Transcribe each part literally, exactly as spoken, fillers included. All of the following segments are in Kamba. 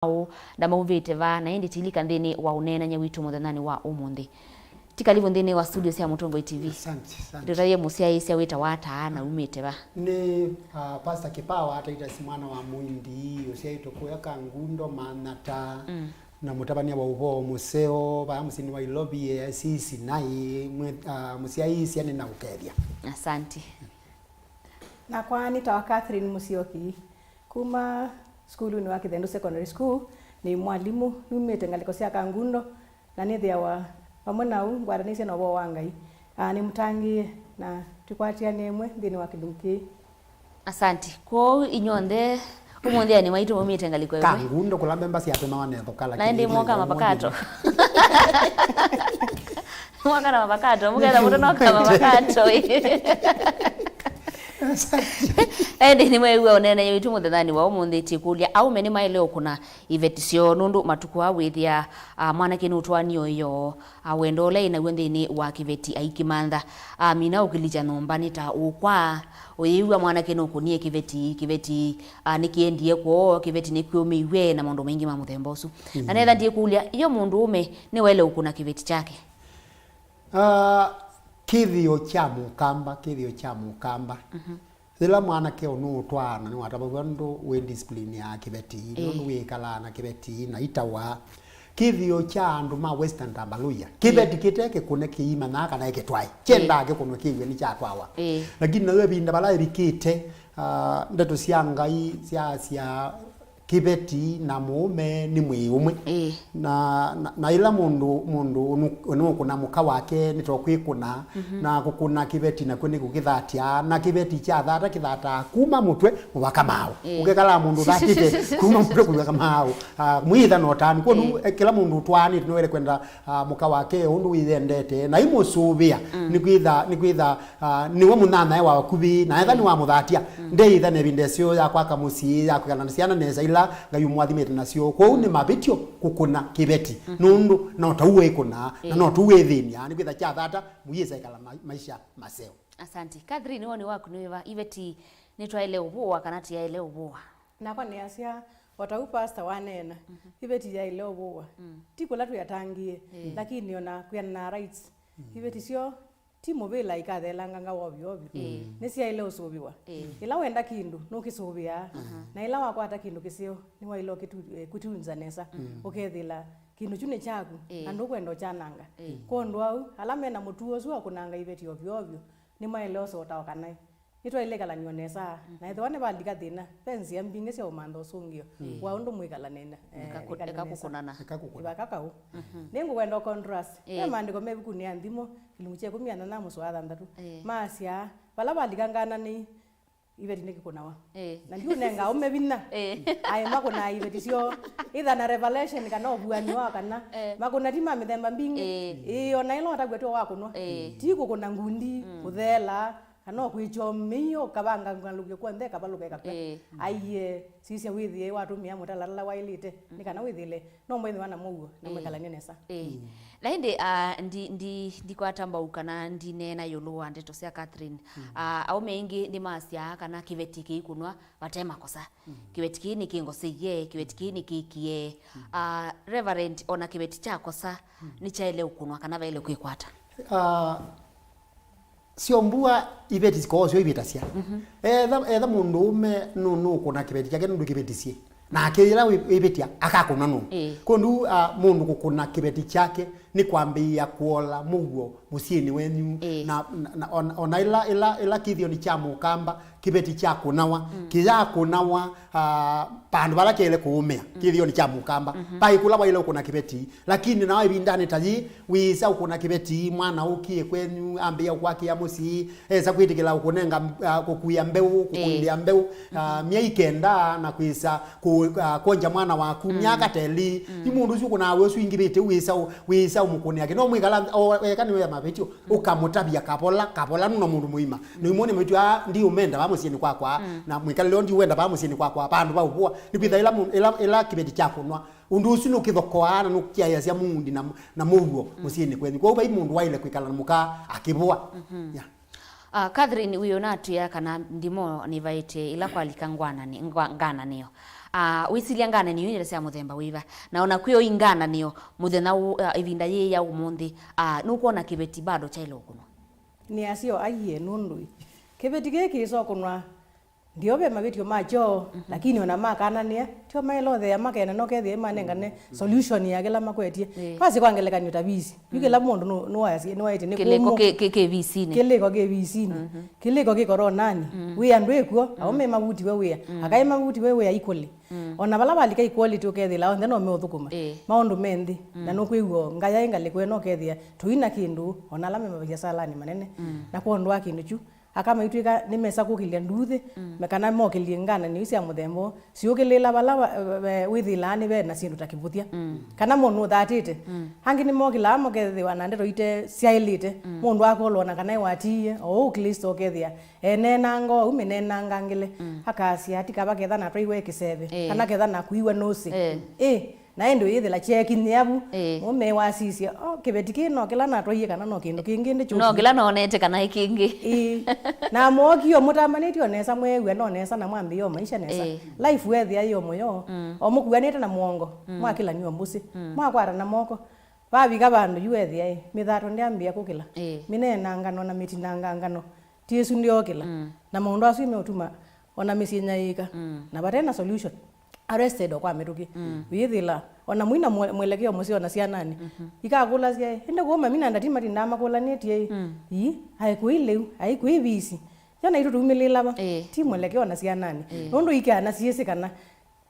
maũ, na maumĩte va, na ĩndĩ tilika nthĩnĩ wa ũneenany'a witũ mũthenyanĩ wa ũmũnthĩ. Ti karibu nthĩnĩ wa studio sya Mũtongoi T V. Asante, asante. Ndũtavye mũsyaĩĩsya wĩtawa ata na umĩte va? Nĩ, ah, Pastor Kipawa Titus, mwana wa Mũindi, ũsyaĩtwe kũya Kangundo, Manata, mm, na mũtavany'a wa ũvoo mũseo vaa mũsyĩnĩ wa Ilovi, A I C Sinai, mwĩ-, ah, mũsyaĩĩsya nĩ na ũkethya. Asante. Nakwa nĩtawa Catherine Musyoki, kuma sukulunĩ wa Kĩthendu Secondary School. Nĩ mwalimũ, numĩte ngalĩko sya Kangundo, na nĩthĩawa vamwe nau ngwatanĩsye na ũvoo wa Ngai. Aa, nĩmũtangĩĩe, na tũkwatĩanĩe ĩmwe nthĩnĩ wa kĩlungu kĩĩ. Asante. Kwoou inyw'onthe, ũmũnthĩ ani maitũ maumĩte ngalĩko ĩmwe. Kangundo kũla mbemba syatemawa nethũka, na lakini ĩndĩ mwoka mavakato. Mwoka na mavakato, mũketha mũndũ noka mavakato. Ĩndĩ nĩmwew'a ũneenany'a witũ mũthenyanĩ wa ũmũnthĩ, tĩkũlya, aũme nĩmaĩle ũkũna iveti syoo, nũndũ matukũ aa wĩthĩa, a, mwanake nũtwaanie ũĩo, a, wendo ũla ĩnaw'o nthĩnĩ wa kĩveti aikĩmantha. Amina ũkĩlikya nyũmba nĩ ta ũkwa, ũyĩw'a mwanake nũkũnie kĩveti, kĩveti, a, nĩkĩendie kwoo, kĩveti nĩkyũmĩiw'e, na maũndũ maingĩ ma mũthemba ũsu. Na, mm, netha ndikũlya, yo mũndũũme nĩwaĩle ũkũna kĩveti kyake? Ah, kĩthĩo kya mũkamba, kĩthĩo kya mũkamba. Mhm. Yĩla mwanake ũnũũtwaana nĩwatavaw'a ũndũ wĩ discipline ya kĩveti, ĩĩ, nũndũ wĩkalaa na kĩveti na itawa. Kĩthĩo kya andũ ma Western Tambaluya, kĩveti, ĩĩ, kĩte kĩkũne kĩimanyaa kana ĩkĩtwae. Kyendaa, ĩĩ, kĩkũnwe kĩw'e nĩkyatwawa. Ĩĩ. Lakini nayo ĩvinda vala ĩvikĩte, ah, ndeto sya Ngai syasya kĩveti na mũũme nĩ mwĩĩ ũmwe. Ĩĩ. Na, na, na ĩla mũndũ, mũndũ ũnũ-, ũnũkũna mũka wake nĩ to kwĩkũna, mhm, na kũkũna kĩveti nakw'o nĩ kũkĩthatya, na kĩveti kyathata kĩthataa kuma mũtwe mũvaka maaũ. Ĩĩ. Ũkekala mũndũ ũthatĩte kuma mũtwe kũvaka maaũ. Ah, mwĩĩtha na ũtanu. Kwondũ, ĩĩ, eh, kĩla mũndũ ũtwaanĩte nĩwaĩle kwenda, ah, mũka wake ũndũ wĩyendete, na imũsũvĩa, mm, nĩkwĩtha, nĩkwĩtha, ah, nĩwe mũnyanyae wa vakuvĩ, na etha, mm, nĩwamũthatya, mm, ndeĩtha na ĩvinda ĩseo ya kwaka mũsyĩ, ya kwĩkala na syana nesa ila Ngai ũmũathimĩte nasyo. Kwoou nĩ mavĩtyo kũkũna kĩveti, mhm, nũndũ no tau wĩkũnaa, na, ĩĩ, no tau wĩthĩnĩa, nĩkwĩtha kyathata mũyĩsa ĩkala ma-, maisha maseo. Asante. Catherine, woni waku nĩ wĩva? Iveti nĩtwaĩle ũvũwa kana tĩyaĩle ũvũwa? Nakwa nĩasya, o ta ũu pastor waneena, mhm, iveti yaĩle ũvũwa. Mm. Ti kũla twĩatangĩĩe, ĩĩ, lakini ona kwĩanana na rights. Mm. Iveti syoo ti mũvĩla ikatheelanganga ovyo ovyo. Ĩĩ. Nĩsyaĩle ũsũvĩwa. Ĩĩ. Ĩla wenda kĩndũ, nũkĩsũvĩaa. Aha. Na ĩla wakwata kĩndũ kĩseo, nĩwaĩle ũkĩtu-, eh, kũtunza nesa. Mm. Ũkethĩla kĩndũ kyu nĩ kyaku, ĩĩ, na ndũkwenda ũkyananga. Ĩĩ. Kwondũ au, ala mena mũtuo ũsu wa kũnanga iveti ovyo ovyo, nĩmaĩle ũsota o kana nĩtwaĩle ĩkalanw'a nesa, mhm, na ethĩwa nĩvalika thĩna, ve nzĩa mbingĩ sya ũmantha ũsũngĩo, mm, wa ũndũ mwĩkalane na, eh, eka kũ-, ĩkalane eka nesa. Kũkũnana. Eka kũkũna. Ĩvaka kau. Mhm. Nĩngũkwenda contrast. Ĩĩ. Ve maandĩko me ĩvukunĩ ya Nthimo, kĩlungu kya ĩkũmi na nyanya mũsoa wa thanthatũ, ĩĩ, maasyaa, vala valika ngananĩ, iveti nĩkĩkũnawa. Ĩĩ. Na ndiũnenga aũme vinya. Ĩĩ. Aĩ makũnaa iveti syoo. Either na revelation kana ũvuanio wa kana. Ĩĩ. Makũna ti ma mĩthemba mbingĩ. Ĩĩ. Ĩĩ, ona ĩla ũtakw'a tyo wakũnwa. Ĩĩ. Ti kũkũna ngundi, mm, kũtheela, kana ũkwĩkya ũmĩi, ũkavanga ngalũkyo kwonthe, ĩkavalũka ĩkakw'a. Ĩĩ. Aiee, sisya wĩthĩe watũmĩa mũtalatala waĩlĩte, nĩ kana wĩthĩle no mwĩthĩwa na mũuo, na, ĩĩ, mwĩkalany'e nesa. Ĩĩ. Mm. Na ĩndĩ, ah, ndi, ndi, ndikwata mbau kana ndineena ĩũlũ wa ndeto sya Catherine. Mm. Ah, aũme aingĩ nĩmasyaa kana kĩveti kĩikũnwa vate makosa. Mm. Kĩveti kĩĩ nĩkĩngoseiye, kĩveti kĩĩ nĩkĩkie. Mm. Ah, Reverend, ona kĩveti kyakosa, mm, nĩkyaĩle ũkũnwa kana vaĩle kwĩkwata? Ah, syo mbua iveti sikoo syo ivĩtasya. Mhm. Etha, etha mũndũũme nũ-, nũkũna kĩveti kyake nũndũ kĩveti syĩ. Nake yĩla wĩ-, wĩvĩtya, akakũnwa nũũ? Ĩĩ. Kwondũ, ah, mũndũ kũkũna kĩveti kyake nĩ kwambĩĩa kũola mũuo mũsyĩnĩ wenyu. Ĩĩ. Na, na, na ona, ona ĩla, ĩla, ĩla kĩthĩonĩ kya mũkamba kĩveti kyakũnawa, mm, kĩyakũnawa, ah, vandũ vala kyaĩle kũũmĩa, mm, kĩthĩonĩ kya mũkamba. Mhm. Vai kũla waĩle ũkũna kĩveti. Lakini nao ĩvindanĩ ta yĩ, wĩsa ũkũna kĩveti, mwana ũkie kwenyu, ambĩĩa ũkwakĩa mũsyĩ, esa kwĩtĩkĩla ũkũnenga, ah, kũkuĩa mbeũ, kũkũilĩa, ĩĩ, mbeũ, ah, mhm, myei kenda na kwĩsa kũ-, ah, kwongya mwana waku, mm, myaka ta ĩlĩ. Mm. Yu mũndũ ũsu ũkũnaa we ũsu ingĩvĩte, wĩsa ũ-, wĩsa ũmũkũnĩa kĩ? No mwĩkala, o, eka nĩwĩa mavĩtyo, mm, ũkamũtavya kavola, kavola nũna mũndũ mũima. Na ũimwony'a mavĩtyo aa, ndiũmenda vaa mũsyĩnĩ kwakwa, mm, na mwĩkalĩle ũũ ndiũwenda vaa mũsyĩnĩ kwakwa, vandũ va ũvũa. Nĩkwĩtha ĩla mũ-, ĩla, ĩla kĩveti kyakũnwa, ũndũ ũsu nũkĩthokoaa na nũkyaĩasya muundi na, na mũuo, mm, mũsyĩnĩ kwenyu. Kwoou vai mũndũ waĩle kwĩkala na mũka akĩvũa. Mhm. Yeah. Ah, Catherine, wĩona atĩa kana nthimo nĩvaĩte ĩla kwalika ngwanani-, ngwa-, ngananĩo? Ah, wĩsilya ngananĩo nĩ sya mũthemba wĩva? Na ona kwĩ o ngananĩo mũthenya ũũ, ah, ĩvinda yĩĩ ya ũmũnthĩ, ah, nũkwona kĩveti bado kyaĩle ũkũnwa? Nĩ asyo aiee nũndũ kĩveti kĩĩ kĩĩsa ũkũnwa. Ndio ve mavĩtyo makyo, lakini ona makananĩa, tyo maĩle ũthea makena no kethĩa manengane solution ya kĩla makwetye. Ĩĩ. Twasye kwa ngelekany'o ta visi. Yu kĩla mũndũ nũ- nũwaĩsye- nũwaĩtye nĩ kĩlĩko kũmũ- kĩ- kĩ- kĩ visinĩ. Kĩlĩko kĩ visinĩ. Kĩlĩko kĩ koronanĩ. Wĩa ndwĩkw'o, aũme mavutiwe wĩa. Akaĩ mavutiwe wĩa equally. Ona vala valika equality ũkethĩla onthe no meũthũkũma. Ĩĩ. Maũndũ me nthĩ. Na nũkwĩw'a ngayaĩ ngalĩko ĩno ũkethĩa tũi na kĩndũ, ona ala me maviasalanĩ manene. Na kwondũ wa kĩndũ kyu, aka maitw'ĩka nĩmesa kũkĩlya nduuthĩ, me- kana mokĩlye ngananĩo sya mũthemba ũũ, siũkĩlĩĩla vala wa- we- wĩthĩlaa nĩ ve na syĩndũ ta kĩvũthya. Kana mũndũ ũthatĩte. Angĩ nĩmokĩlaa makethĩwa na ndeto ite syaĩlĩte. Mũndũ akolwa na kana ewatiie, o ũu Klĩsto ũkethĩa eneenanga ũu mĩneenangangĩle, akasya, "Ati kava ketha natwaiwe kĩseve, ĩĩ, kana ketha nakuiwe nũsĩ." Ĩĩ. Ĩ, na ĩndĩ ũyĩthĩla kyeekinyĩa vu, ĩĩ, mũme wasisye, "O, kĩveti kĩĩ no kĩla natwaie kana no kĩndũ kĩngĩ ndĩ no kĩla nonete kana ĩ kĩngĩ." Ĩĩ. Na mookie o mũtambanĩtye o nesa, mweew'a no nesa na mwambĩĩa o maisha nesa. Ĩĩ. Life wethĩa yĩ o mũyo, o mũkuanĩte na mũongo, mwakĩlany'a o mbũsĩ, mwakwatana moko. Vavika vandũ yu wethĩa ĩ, mĩthato ndĩambĩĩa kũkĩla. Ĩĩ. Mĩneenangano na mĩtinangangano ti ĩsu ndĩokĩla. Na maũndũ asu meũtuma ona mĩsyĩ nyaĩĩka. Na vate na solution. Arrested o kwa mĩtũkĩ. Wĩyĩthĩla ona mũi na mwe- mwelekeo mũseo na syananĩ. Ikakũlasya ĩ, ĩndĩ kũũ mami na ndati matindaa makũlanĩtye ĩ? Ii, aĩ kũi lĩu, aĩ kũi visi. Yo naitũ tũumĩlĩla va? Ĩĩ. Ti mwelekeo na syananĩ. Nũndũ ikyana syĩsĩ kana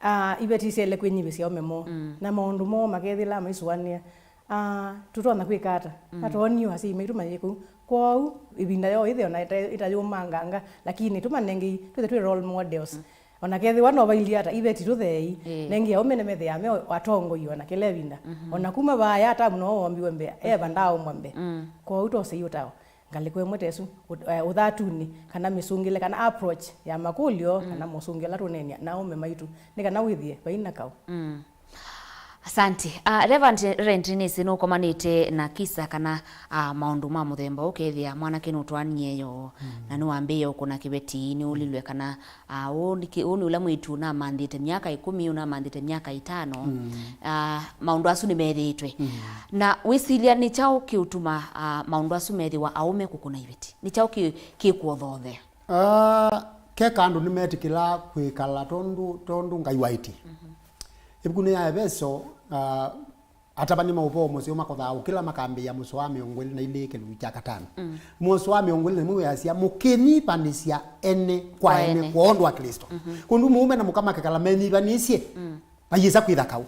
Ah, iveti syaĩle kwĩnyivĩsya aũme moo, na maũndũ moo makethĩla maisũanĩa. Ah, tũtonya kwĩka ata? Atwoonie asyai maitũ mayĩ kũu. Kwoou, ĩvinda yoo ĩthĩe ona ĩta- ĩtayũmanganga, lakini tũmanengei twĩthe twĩ role models. Ona kethĩwa no vailyĩ ata, iveti tũtheei. Ĩĩ. Nengei aũme nĩmethĩaa me atongoi ona kĩla ĩvinda. Ona kuma vaaya Atamu no wombiwe mbee, Eva ndaaũmbwa mbee. Kwoou twosei ũtao. Ngalĩko ĩmwe ta ĩsu, ũ- eh, ũthatunĩ, kana mĩsũngĩle, kana approach ya makũlyo, kana mosũngĩo ala tũneenea na aũme maitũ, nĩ kana wĩthĩe vai na kaũ. Asante. Ah, Reverend Rent, nĩsĩ nũkomanĩte na kisa kana, ah, maũndũ ma mũthemba ũũ, ũkethĩa mwanake nũtwaanie yo, na nĩwambĩĩe ũkũna kĩveti, nĩũlilwe kana Ah, ũũ nĩ kĩ- ũũ nĩ ũla mwĩĩtu ũnamanthĩte myaka ĩkũmi, ũnamanthĩte myaka ĩtano. Ah, maũndũ asu nĩmethĩĩtwe. Na wĩsilya nĩ kyaũ kĩũtuma, ah, maũndũ asu methĩwa aũme kũkũna iveti? Nĩ kyaũ kĩ- kĩkũothothea? Ah, keka andũ nĩmetĩkĩla kwĩkala tondũ, tondũ Ngai waĩtye. Ĩvukunĩ ya Eveso, ah, Atavany'a maũvoo mũseo makothaa ũkĩla makambĩĩa mũsoa wa mĩongo ĩlĩ na ilĩ kĩlungu kya katano. Mũsoa wa mĩongo ĩlĩ na ĩmwe wĩasya, "Mũkĩnyivanĩsya ene kwa ene kwondũ wa Klĩsto." Kũndũ mũũme na mũka makekala menyivanĩsye, mayĩsa kwĩtha kaũ.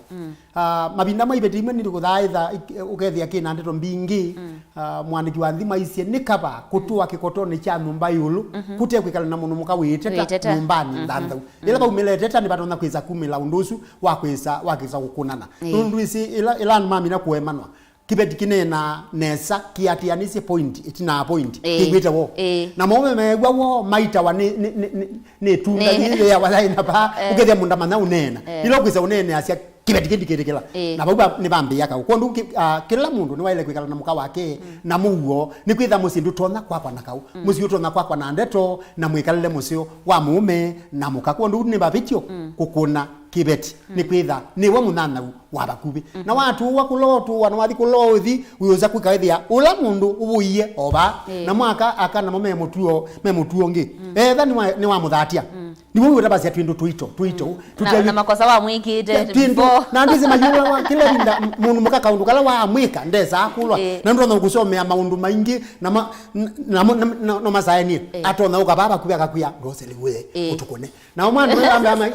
Ah, mavinda ma iveti imwe nĩlikũthaa ĩtha, ik- ũkethĩa kĩna ndeto mbingĩ. Ah, mũandĩki wa nthimo aisye, "Nĩ kava kũtũa kĩkotonĩ kya nyũmba ĩũlũ, kũte kwĩkala na mũndũ mũka wĩĩteta nyũmbanĩ nthanthau." Ĩla vaumĩla ĩteta, nĩvatonya kwĩsa kumĩla ũndũ ũsu wa kwĩsa, wa kwĩsa kũkũnana. Ĩĩ. Nũndũ ĩsĩ, ĩla, ĩla andũ mamina kũemanwa, kĩveti kĩneenaa nesa, kĩatĩanĩsye point ĩtina wa point, ĩĩ, kĩw'ĩte woo. Ĩĩ. Na maũme meew'a woo, maitawa nĩ, nĩ, nĩ, nĩ, nĩ ĩtunda yĩĩ yĩawa yaĩ na vaa, ũkethĩa mũndũ amanya ũneena. Ĩĩ. Ĩla ũkwĩsa ũneeneasya kĩveti kĩndikĩtĩkĩla. Ĩĩ. Na vau va- nĩvambĩĩa kaũ. Kwondũ kĩ- ah, kĩla mũndũ nĩwaĩle kwĩkala na mũka wake na mũuo, nĩkwĩtha mũsyĩ ndũtonya kwakwa na kaũ. Mũsyĩ ũtonya kwakwa na ndeto na mwĩkalĩle mũseo wa mũũme na mũka. Kwondũ nĩ vavĩtyo kũkũna kĩveti, nĩkwĩtha nĩwe mũnyanyaũ wa vakuvĩ. Na watũũa kũla ũtũũa, na wathi kũla ũthi, wĩũsa kwĩka wĩthĩa ũla mũndũ ũvũie o vaa. Ĩĩ. Na mwaka aka namo me mũtuo, me mũtuo ũngĩ. Etha nĩwa- nĩwamũthatya. Nĩw'o wĩũtavasya twĩndũ tũito, tũito. Na, na makosa wamwĩkĩte before. Na ndĩsĩ mayũlawa kĩla ĩvinda, m- mũndũ mũka kaũndũ kala wamwĩka, ndesaa kũlwa. Ĩĩ. Na ndona ũkũsomea maũndũ maingĩ, na ma- n- namo- na- na- no masaenie. Ĩĩ. Atonya ũka vaa vakuvĩ akakwĩa, "Ndoselewe, ĩĩ, ũtũkũne." Na ũmwe andũ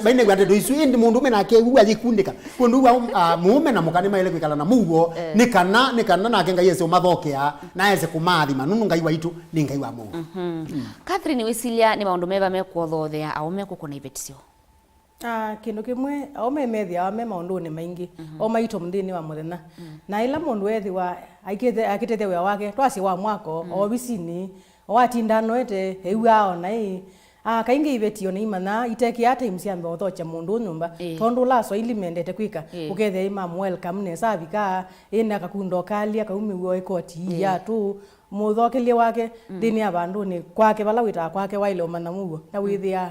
maĩnĩw'a ndeto isu, ĩndĩ mũndũ ũme nake wĩw'a yĩkundĩka. Kwondũ wĩw'a, ah, mũũme na mũka nĩmaĩle kwĩkala na mũuo, ĩĩ, nĩ kana, nĩ kana nake Ngai ese ũmathokea, na ese kũmaathima, nũndũ Ngai waitũ nĩ Ngai wa mũuo. Catherine, wĩsilya nĩ maũndũ meva mekũothoothea aũme kũkũna iveti syoo? Ah, kĩndũ kĩmwe, aũme methĩawa me maũndũnĩ maingĩ, o maito nthĩnĩ wa mũthenya. Na ĩla mũndũ ethĩwa aikĩte- akĩtethya wĩa wake, twasye wa mwako, o ovisinĩ, o atinda anoete, ew'aa o naĩ. Ah, kaingĩ iveti o nĩimanyaa itekĩaa time sya mbee ũthokya mũndũ ũũ nyũmba, ĩĩ, tondũ ũla Aswahili mendete kwĩka, ĩĩ, ũkethĩa ĩmamũ welcome nesa avika, ĩndĩ akakunda ũkalĩ, akaumĩw'a o ĩkoti, ĩĩ, iatũ, mũthokĩlye wake nthĩnĩ ya vandũnĩ kwake, vala wĩtaa kwake, waĩle ũmanya mũuo, na wĩthĩaa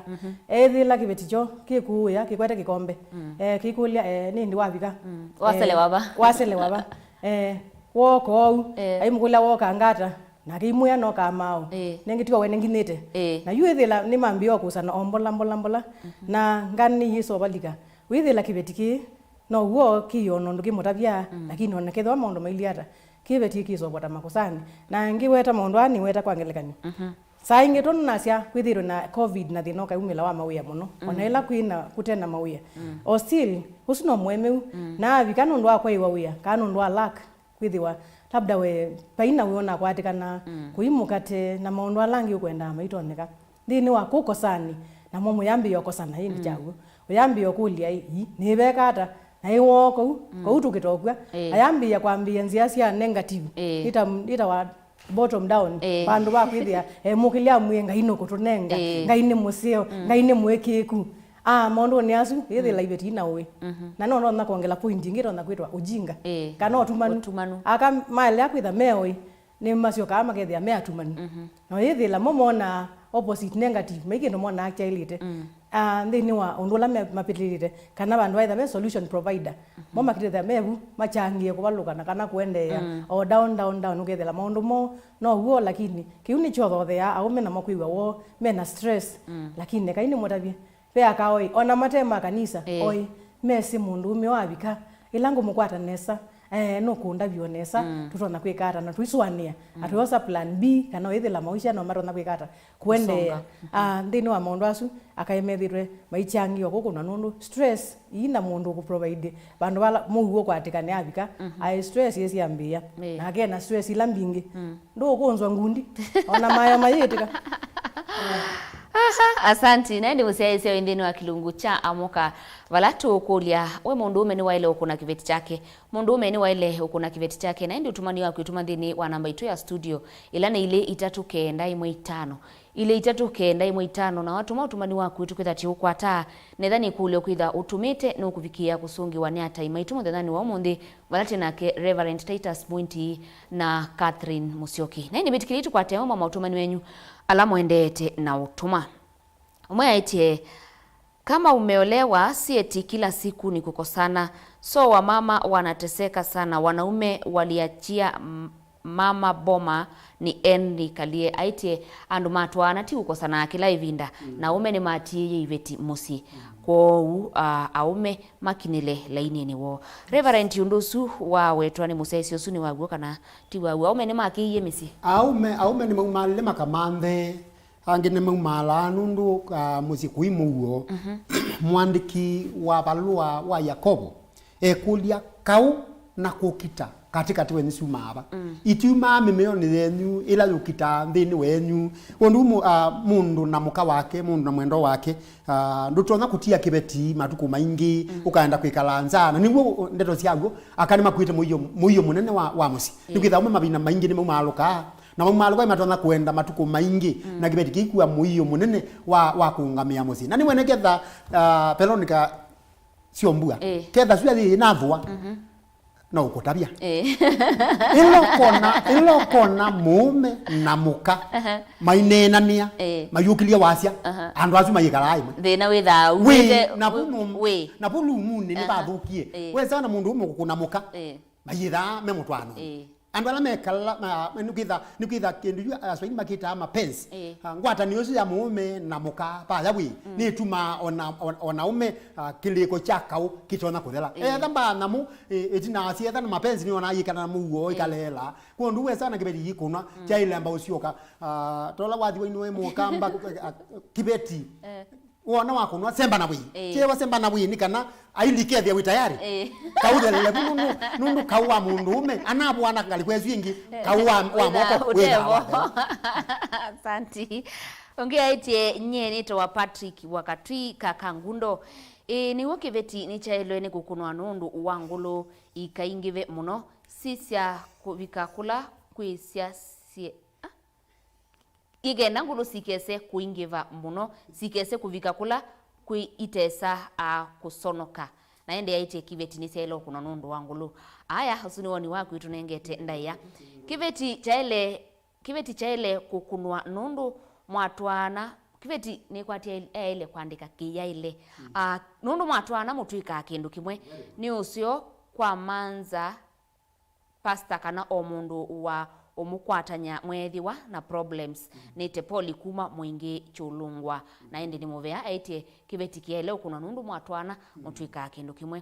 eĩthĩĩla kĩveti kyoo kĩkũũĩa kĩkwete kĩkombe. Eh, kĩikũlya, eh, nĩndĩ wavika? Waselewa va? Waselewa va? Eh, wooka oou. Eh. Aimũkũlya, wooka ngata? Nake imwĩa, nokaa maaũ. Eh. Nengĩ tiwa wene nginyĩte. Eh. Na yu ĩthĩla nĩmambĩĩe kũsana o mbola mbola mbola. Na nganĩ yĩsovalika. Wĩthĩla kĩveti kĩĩ no w'o kĩĩ o nũndũ kĩmũtavya, lakini ona kethĩwa maũndũ mailyĩ ata, kĩveti kĩsovwa ta makũsanĩ. Na ngĩweta maũndũ aa nĩweta kwa ngelekany'o. Saa ingĩ tondũ nasya kwĩthĩĩtwe na covid na thĩna ũkaumĩla wa mawĩa mũno, ona ĩla kwĩ na kũte na mawĩa. O still, ũsu no mũemeu. Na avika nũndũ wa kwaĩwa wĩa, kana nũndũ wa lack, kwĩthĩwa labda we paina wĩ ũnakwatĩkana, kũi mũkate na maũndũ ala angĩ ũkwendaa maitonyeka. Nthĩnĩ wa kũkosani, namo mũyambĩĩa ũkosana ĩndĩ kyaw'o. Ũyambĩĩa ũkũlya, "Ĩ, nĩveka ata?" Na ĩ woo kũu, kũu tũkĩtokw'a. Ĩĩ. Ayambĩĩa kwambĩĩa nzĩa sya negative. Ĩĩ. Ita, itawa bottom down. Ĩĩ. Vandũ va kwĩthĩa, eh, mũkĩlya amwĩe, "Ngai nũkũtũnenga, Ĩĩ. Ngai nĩ mũseo, Ngai nĩ mũĩkĩĩku." Ah, maũndũnĩ asu, ĩthĩla iveti ina ũĩ. Na no ndonya kwongela point ingĩ ĩtonya kwĩtwa ũjinga. Ĩĩ. Kana ũtumanu. Ũtumanu. Aka maelea kwĩtha me ũĩ, nĩmasyokaa makethĩa me atumanu. Na yĩthĩla mo monaa opposite negative, mai kĩndũ monaa kyaĩlĩte. Ah, nthĩnĩ wa ũndũ ũla me-, mapĩlĩlĩte, kana vandũ vaitha ve solution provider, mo makĩtethya mevu, machangĩe kũvalũka na kana kũendeea, o down, down, down, ũkethĩla maũndũ moo no w'o, lakini kĩu nĩkyothotheaa aũme namo kwĩw'a woo, mena stress, lakini ekai nĩmũtavye. Ve aka oĩ, ona mate ma kanisa, Ĩĩ. Oĩ, mesĩ mũndũũme wavika, ĩla ngũmũkwata nesa, eh, nũkũndavya o nesa, tũtonya kwĩka ata, na tũisũanĩa, na tũyosa plan B, kana wĩthĩla maũisya no matonya kwĩka ata, kũendeea. Kusonga. Ah, nthĩnĩ wa maũndũ asu, akaĩ methĩtwe maikyangĩwa kũkũnwa nũndũ stress ii na mũndũ ũkũprovide vandũ vala mũuo ũkwatĩkane avika, aĩ stress ĩsyambĩĩa, Ĩĩ. Nake ena stress ila mbingĩ. Ndũũkũnzwa ngundi, ona mayo mayĩtĩka. Aha, asanti. Na ĩndĩ mũsyaĩĩsya wĩ nthĩnĩ wa kĩlungu kya Amũka, vala tũũkũlya, we mũndũũme nĩwaĩle ũkũna kĩveti kyake? Mũndũũme nĩwaĩle ũkũna kĩveti kyake? Na ĩndĩ ũtũmani waku ĩtũma nthĩnĩ wa namba itũ ya studio, ĩla nĩ ilĩ itatũ kenda ĩmwe itano, ilĩ itatũ kenda ĩmwe itano, na watũma ũtũmani waku ĩtũkwĩtha tĩũkwataa, netha nĩ kũlya ũkwĩtha ũtũmĩte nũkũvikĩĩa kũsũngĩwa nĩ atai maitũ mũthenyanĩ wa ũmũnthĩ, vala twĩ nake Reverend Titus Mwinti na Catherine Musyoki. Na ĩndĩ mbĩtĩkĩlei tũkwate amwe ma maũtũmani wenyu ala mwendeete na ũtũma. Ũmwe aĩtye, kama umeolewa, si eti kila siku ni kukosana. So wamama wanateseka sana. Wanaume waliachia m-, mama boma ni Henry Kalie. Aĩtye, andũ matwaana ti kũkosanaa kĩla ĩvinda. Na aũme nĩmatiĩie iveti mũsyĩ. Kwoou, a, aũme makinĩle laininĩ woo. Reverend, ũndũ ũsu wawetwa nĩ mũsyaĩĩsya ũsu nĩ waw'o kana ti waw'o? Aũme nĩmakĩie mĩsyĩ. Aũme, aũme nĩmaumalile makamanthe, angĩ nĩmaumaalaa nũndũ, ah, mũsyĩ kũi mũuo. Mwandĩki wa valũa wa Yakovo ekũlya, kaũ na kũkita katĩkatĩ wenyu syumaa va? Ityumaa mĩmeonĩ yenyu ĩla yũkitaa nthĩnĩ wenyu? Ũndũ mu-, ah, mũndũ na mũka wake, mũndũ na mwendwa wake, ah, ndũtonya kũtia kĩveti matukũ maingĩ, ũkaenda kwĩkala nza. Na nĩw'o ndeto syaw'o, aka nĩmakuĩte mũio, mũio mũnene wa, wa mũsyĩ. Nĩkwĩthĩwa aũme mavinda maingĩ nĩmaumaalũkaa, na maumaalũka matonya kũenda matukũ maingĩ na kĩveti kĩikua mũio mũnene wa, wa kũũngamĩa mũsyĩ. Na nĩwene ketha, ah, Veronica Syombua, Ĩĩ. Ketha sua yĩ nathũa, no ũkũtavya. Ĩĩ. Ĩla ũkona, ĩla ũkona mũũme na mũka maineenanĩa, Ĩĩ. Mayũkĩlye wasya, Aha. Andũ asu mayĩkalaa ĩmwe. Thĩna wĩthaa Wĩ, umĩte, navu wĩ, nũ-, wĩ. Navu lumunĩ Aha. Nĩvathũkie. Ĩĩ. Wesa na mũndũ ũmwe kũkũna mũka, Ĩĩ. Mayĩthaa me mũtwaano. Ĩĩ. Andũ ala mekala, ma-, nĩkwĩtha, nĩkwĩtha kĩndũ yu Aswahili makĩtaa mapenzi. Ĩĩ. Ah, ngwatanĩo ĩsu ya mũũme na mũka vaya wĩ, nĩtumaa ona, ona, ona ũme, ah, kĩlĩko kya kaũ kĩtonya kũthela. Ĩĩ. Etha mbaa nyamũ, ĩ-, ĩtina wa syetha na mapenzi nĩona yĩkana na mũuo ĩkaleela. Kwondũ wesa na kĩveti yĩkũnwa, kyaĩle amba ũsyoka. Ah, tola wathi wainũe mũkamba, ah, kĩveti. Eh. Wona wakũnwa, semba na wĩĩ. Ĩĩ. Kyewa semba na wĩĩ nĩ kana ailike ethĩa wĩ tayari. Ĩĩ. Kaũthelele vu nũndũ, nũndũ kaũ wa mũndũũme, anavũana ngalĩko ĩsu ĩngĩ, kaũ wa, wa moko wĩthaa ũtevo. Asanti. Ũngĩ aĩtye, nyie nĩtawa Patrick wa Katui ka Kangundo. Ĩĩ, nĩw'o kĩveti nĩkyaĩlwe nĩ kũkũnwa nũndũ wa ngũlũ ikaingĩve mũno, sisya kũvika kũla kwĩsya sie-, ah? Ikenda ngũlũ sikese kũingĩva mũno, sikese kũvika kũla kwĩ itesa, a, kũsonoka. Na ĩndĩ aĩtye kĩveti nĩsyaĩle ũkũnwa nũndũ wa ngũlũ. Aya, ũsu nĩ woni waku ĩtũnengete ndaĩa. Kĩveti kyaĩle kĩveti kyaĩle kũkunwa nũndũ mwatwaana, kĩveti nĩkwatya aĩle kũandĩka kĩyaĩle. Ah, nũndũ mwatwaana mũtw'ĩkaa kĩndũ kĩmwe. Nĩ ũseo kwa manza pasta kana o mũndũ wa ũmũkwatany'a mweethĩwa na problems. Nĩ Tepoli kuma Mwingĩ Kyũlũngwa. Na ĩndĩ nĩ mũvea aĩtye kĩveti kĩyaĩle ũkunwa nũndũ mwatwaana mũtw'ĩkaa kĩndũ kĩmwe.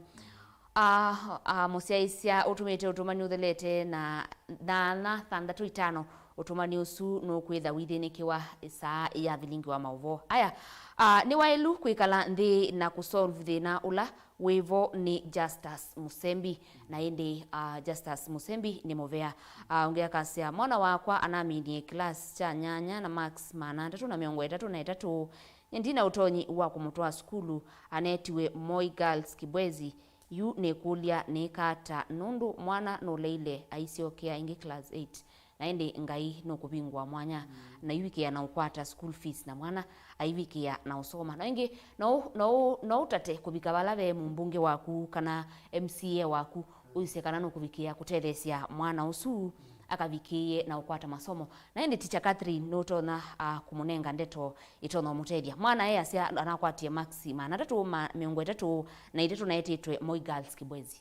Ah, ah, mũsyaĩĩsya ũtũmĩte ũtũmani ũthelete na, na, na thanthatũ itano, ũtũmani ũsu nũkwĩtha wĩthĩnĩkĩwa ĩsaa ya vilingi wa maũvoo. Aya, ah, nĩ waĩlu kwĩkala nthĩ na kũsolve thĩna ũla wĩvo nĩ Justus Musembi. Na ĩndĩ, ah, Justus Musembi nĩ mũvea. Ah, ũngĩ akasya, mwana wakwa anaminie class kya nyanya na marks maana atatũ na mĩongo ĩtatũ na ĩtatũ. Nyie ndina ũtonyi wa kũmũtwaa sukulu, anetiwe Moi Girls Kibwezi. Yu nĩkũlya nĩka ata, nũndũ mwana nũleile aisyokea ĩngĩ class eight, na ĩndĩ Ngai nũkũvingũa mwanya, na aivikĩa na ũkwata school fees, na mwana aivikĩa na ũsoma. Na ĩngĩ, no, no, no ũtate kũvika vala ve mũmbunge waku kana M C A waku, ũisye kana nũkũvikĩa kũtetheesya mwana ũsu akavikĩĩe na ũkwata masomo. Na ĩndĩ Teacher Catherine nũtonya, ah, kũmũnenga ndeto ĩtonya ũmũtethya. Mwana easya anakwatie maksi maana atatũ ma mĩongo ĩtatũ na itatũ na etĩtwe Moi Girls Kibwezi.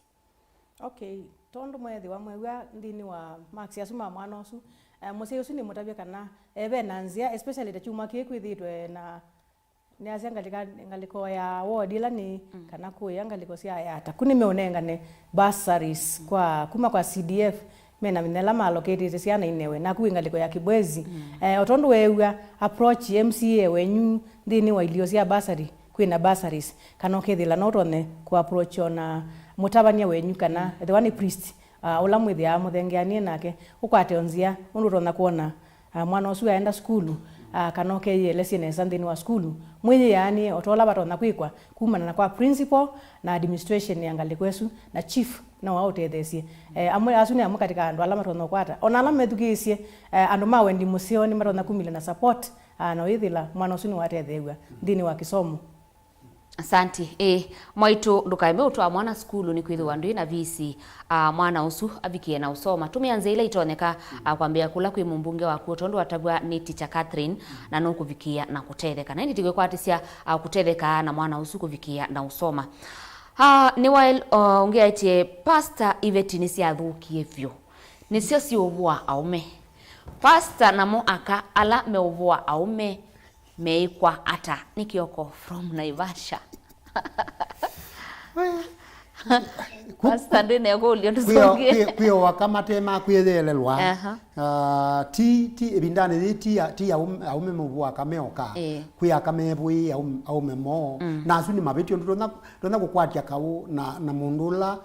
Okay, tondũ mweethĩwa mwew'a nthĩnĩ wa maksi asu ma mwana ũsu, eh, mũsyai ũsu nĩmũtavye kana eve na nzĩa, especially ta kyumwa kĩĩ kwĩthĩĩtwe na nĩasya ngalĩka, ngalĩko ya ward ĩla nĩ, kana kũya ngalĩko sya yata. Ku nĩmeũnengane bursaries kwa, kuma kwa C D F, mena mĩthenya ĩla ma allocate-ĩte syana inewe, naku wĩ ngalĩko ya Kibwezi. Eh, o tondũ weew'a, approach M C A wenyu nthĩnĩ wa ilio sya bursary, kwĩna bursaries, kana ũkethĩla no ũtonye kũ approach ona mũtavany'a wenyu, kana ethĩwa nĩ priest, ah, ũla mwĩthĩaa mũthengeanĩe nake, ũkwate o nzĩa ũndũ ũtonya kwona, ah, mwana ũsu aenda sukulu, ah, kana ũkeyĩelesye nesa nthĩnĩ wa sukulu, mwĩyĩaanĩe o ta ũla vatonya kwĩkwa kumana na kwa principal na administration ya ngalĩko ĩsu na chief no aũtetheesye. Eh, amwe asu nĩ amwe katika andũ ala matonya ũkwata. Ona ala methukĩĩsye, eh, andũ ma wendi mũseo nĩmatonya kumĩlya na support, ah, na ũyĩthĩla mwana ũsu nĩwatetheew'a nthĩnĩ wa kĩsomo. Asanti. Ĩĩ, mwaitũ ndũkaeme ũtwaa mwana sukulu nĩkwĩthĩwa ndwĩ na visi, ah, mwana ũsu avikĩe na ũsoma. Tũmĩa nzĩa ila itonyeka, ah, kwambĩĩa kũla kwĩ mũmbunge waku o tondũ atavw'a nĩ Teacher Catherine, na nũkũvikĩa na kũtetheka. Na ĩndĩ tĩkwĩkwatĩsya, ah, kũtetheka na mwana ũsu kũvikĩa na ũsoma. Ah, nĩ waĩl-, ah, ũngĩ aĩtye, Pastor, iveti nĩsyathũkie vyũ. Nĩsyo siũvũa aũme. Pastor namo aka ala meũvũa aũme meĩkwa ata? Nĩ Kioko from Naivasha. Pastor, ndĩ na ĩkũlyo ndũsũngĩe. Kwĩ o aka mate ma kwĩyĩelelwa. Aha. Ah, ti, ti, ĩvindanĩ yĩĩ ti ya, ti ya aũme, aũme meũvũa aka meoka. Ĩĩ. Kwĩ aka mevũĩe aũme, aũme moo. Mm. Na asu nĩ mavĩtyo, ndũtonya, ndũtonya kũkwatya kaũ na, na mũndũ ũla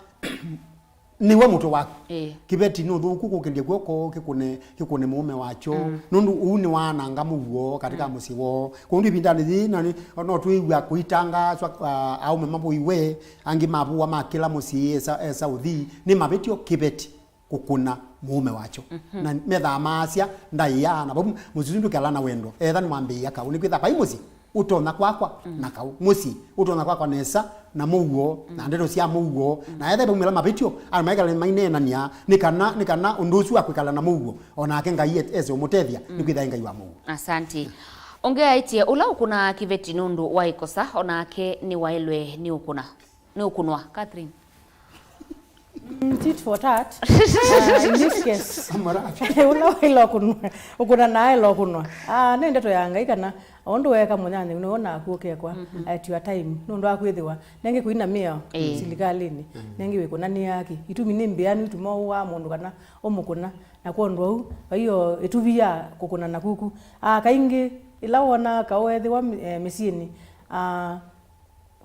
nĩwe mũtwe waku. Ĩĩ. Kĩveti nĩ ũthũku kũkĩlya kw'oko kĩkũne, kĩkũne mũũme wakyo. Mm. Nũndũ ũu nĩwaananga mũuo katika mũsyĩ woo. Kwoou ĩvindanĩ yĩĩ, na nĩ, no twĩw'a kũitangaaswa, ah, aũme mavũiwe, angĩ mavũwa makĩla mũsyĩ esa, esa ũthi, nĩ mavĩtyo kĩveti kũkũna mũũme wakyo. Mhm. Na methaa maasya, ndaĩa, na vau mũsyĩ ũsu ndũkela na wendo. Etha nĩwambĩĩa kaũ, nĩkwĩtha vai mũsyĩ. Ũtonya kwakwa na kaũ. Mũsyĩ ũtonya kwakwa nesa na mũuo, na ndeto sya mũuo, na etha vaumĩla mavĩtyo, andũ maikale maineenany'a, nĩ kana, nĩ kana ũndũ ũsu wa kwĩkala na mũuo, o nake Ngai e-, ese ũmũtethya, nĩkwĩtha e Ngai wa mũuo. Asanti. Ũngĩ aĩtye, ũla ũkũnaa kĩveti nũndũ wa ĩkosa, o nake nĩwaĩlwe nĩ ũkũna, nĩ ũkũnwa. Catherine. Mm, tit for tat. Uh, in this case, amara, ũla waĩle ũkũnwa, ũkũna na aĩle ũkũnwa. Ah, nĩ ndeto ya Ngai kana ũndũ weeka mũnyanyaũ nĩw'o naku ũkekwa, mhm, at your time. Nũndũ wa kwĩthĩwa nengĩ kũina mĩao, ĩĩ, silikalĩnĩ, mhm, nengĩ wĩkũna nĩ aki. Itumi nĩ mbĩanu ituma ũwaa mũndũ kana ũmũkũna. Na kwondũ ũu, vaiyo ĩtuvi ya kũkũna na kuku. Ah, kaingĩ, ĩla wonaa kaũ ethĩwa, eh, mĩsyĩnĩ, ah,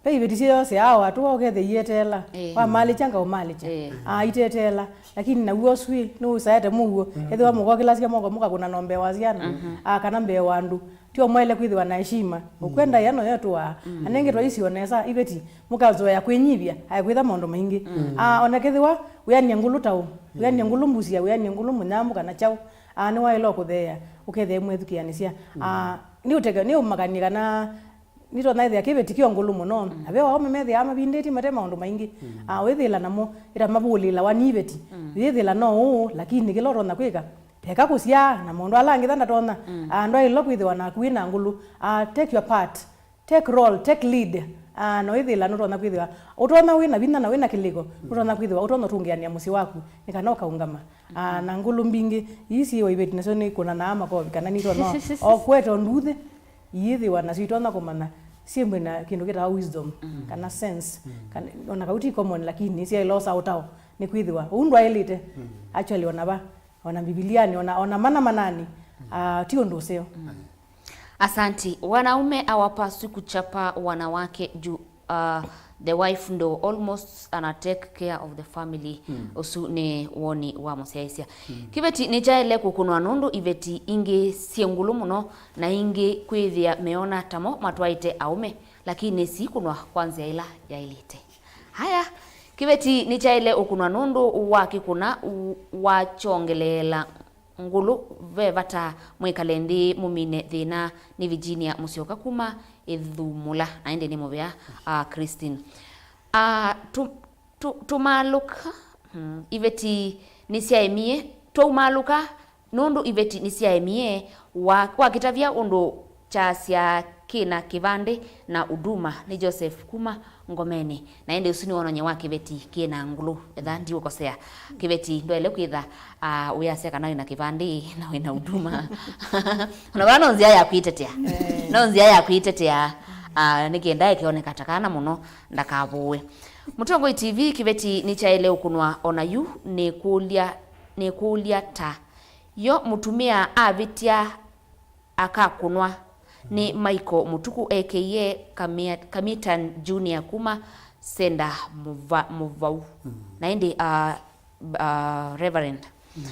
ve iveti syĩyoseaa o atũa ũkethĩa ieteela. Ĩĩ. Wamalĩkya ngaũmalĩkya. Ĩĩ. Ah, iteteela. Lakini naw'o ũsu ĩ, nĩũsaete mũuo. Mm. Ethĩwa mũkokilasya moko mũkakũna no mbee wa syana, mhm, ah, kana mbee wa andũ. Ti o mwaĩle kwĩthĩwa na heshima. Mm. Ũkwenda ĩana yo ĩtũaa. Mm. Anenge twaisio nesa, iveti, mũkazoea kwĩnyivya, ae kwĩtha maũndũ maingĩ. Mm. Ah, ona kethĩwa wĩanie ngũlũ taũ, wĩanie, mm, ngũlũ mbusia, wĩanie ngũlũ mũnyambũ kana kyaũ, ah, nĩwaĩle kũtheea, ũkethĩa mwĩthukĩanĩsya. Mm. Ah, nĩ ũteke, nĩ ũmakanie kana nĩtonya ĩthĩa kĩveti kyo ngũlũ mũno. Mm. Na ve aũme methĩaa mavindĩtye mate maũndũ maingĩ. Mm. Ah, wĩthĩla namo, ĩta mavũlĩlawa nĩ iveti. Mm. Wĩthĩla no ũũ, lakini kĩla ũtonya kwĩka, Teka kũsyaa na maũndũ ala angĩ ta ndatonya. Mm. Ah, ndwaĩlwe kwĩthĩwa naku wĩ na ngũlũ. Ah, take your part. Take role, take lead. Ah, no ĩthĩla nũtonya kwĩthĩwa. Ũtonya wĩ na vinya na wĩ na kĩlĩko. Mm. Nũtonya kwĩthĩwa. Ũtonya ũtũngĩanĩa mũsyĩ waku. Nĩ kana ũkaũngama. Ah, na ngũlũ mbingĩ. Ii syĩwa iveti nasyo nĩ kũnanaa makovi kana nitonya o kweta nduthĩ. Iĩthĩwa nasyo itonya kũmanya syĩmbwe na kĩndũ kĩtawa wisdom, mm, kana sense. Mm. Kana, ona kau ti common, lakini syaĩlosa ũtao. Nĩ kwĩthĩwa ũu ndwaĩlĩte. Mm. Actually, ona va, ona Mbivilianĩ, ona, ona mana manani, mm, ah, ti ũndũ ũseo. Mm. Asanti. Wanaume hawapaswi kuchapa wanawake juu, uh, the wife ndo almost ana take care of the family. Mm. Ũsu nĩ woni wa mũsyaĩĩsya. Mm. Kĩveti nĩkyaĩle kũkũnwa nũndũ iveti ingĩ syĩ ngũlũ mũno na ingĩ kwĩthĩa meona tamo matwaĩte aũme, lakini sikũnwa kwa nzĩa ĩla yaĩlĩte. Haya, kĩveti nĩkyaĩle ũkũnwa nũndũ wa kĩkũna u-, wakyongeleela ngũlũ, ve vata mwĩkale nthĩ mũmine thĩna. Nĩ Virginia Mũsyoka kuma Ĩthumũla, na ĩndĩ nĩ mũvea, ah, Christine. Ah, tu, tu, tũmalũka, mm, iveti nĩsyaemie, twaumalũka nũndũ iveti nĩsyaemie, wa, wakĩtavya ũndũ kyasya kĩna kĩvandĩ na huduma. Nĩ Joseph kuma Ngomeni. Na ĩndĩ ũsu nĩ wonany'o wa kĩveti kĩ na ngũlũ, etha ndiũkosea. Kĩveti ndwaĩle kwĩtha, ah, ũyasya kana wĩ na kĩvandĩ na wĩ na huduma. Ona vaa no nzĩa ya kwĩtetea. Eh. No nzĩa ya kwĩtetea, ah, nĩ kenda ĩkĩoneka ta kana mũno ndakavũwe. Mũtongoi T V, kĩveti nĩkyaĩle ũkũnwa ona yu nĩkũlya, nĩkũlya ta yo mũtumĩa avĩtya akakũnwa nĩ Michael Mũtuku, A K A Kamia-, Kamitan Junior kuma Senda Mũva-, Mũvau. Mm. Na ĩndĩ, uh, uh, Reverend. Mm.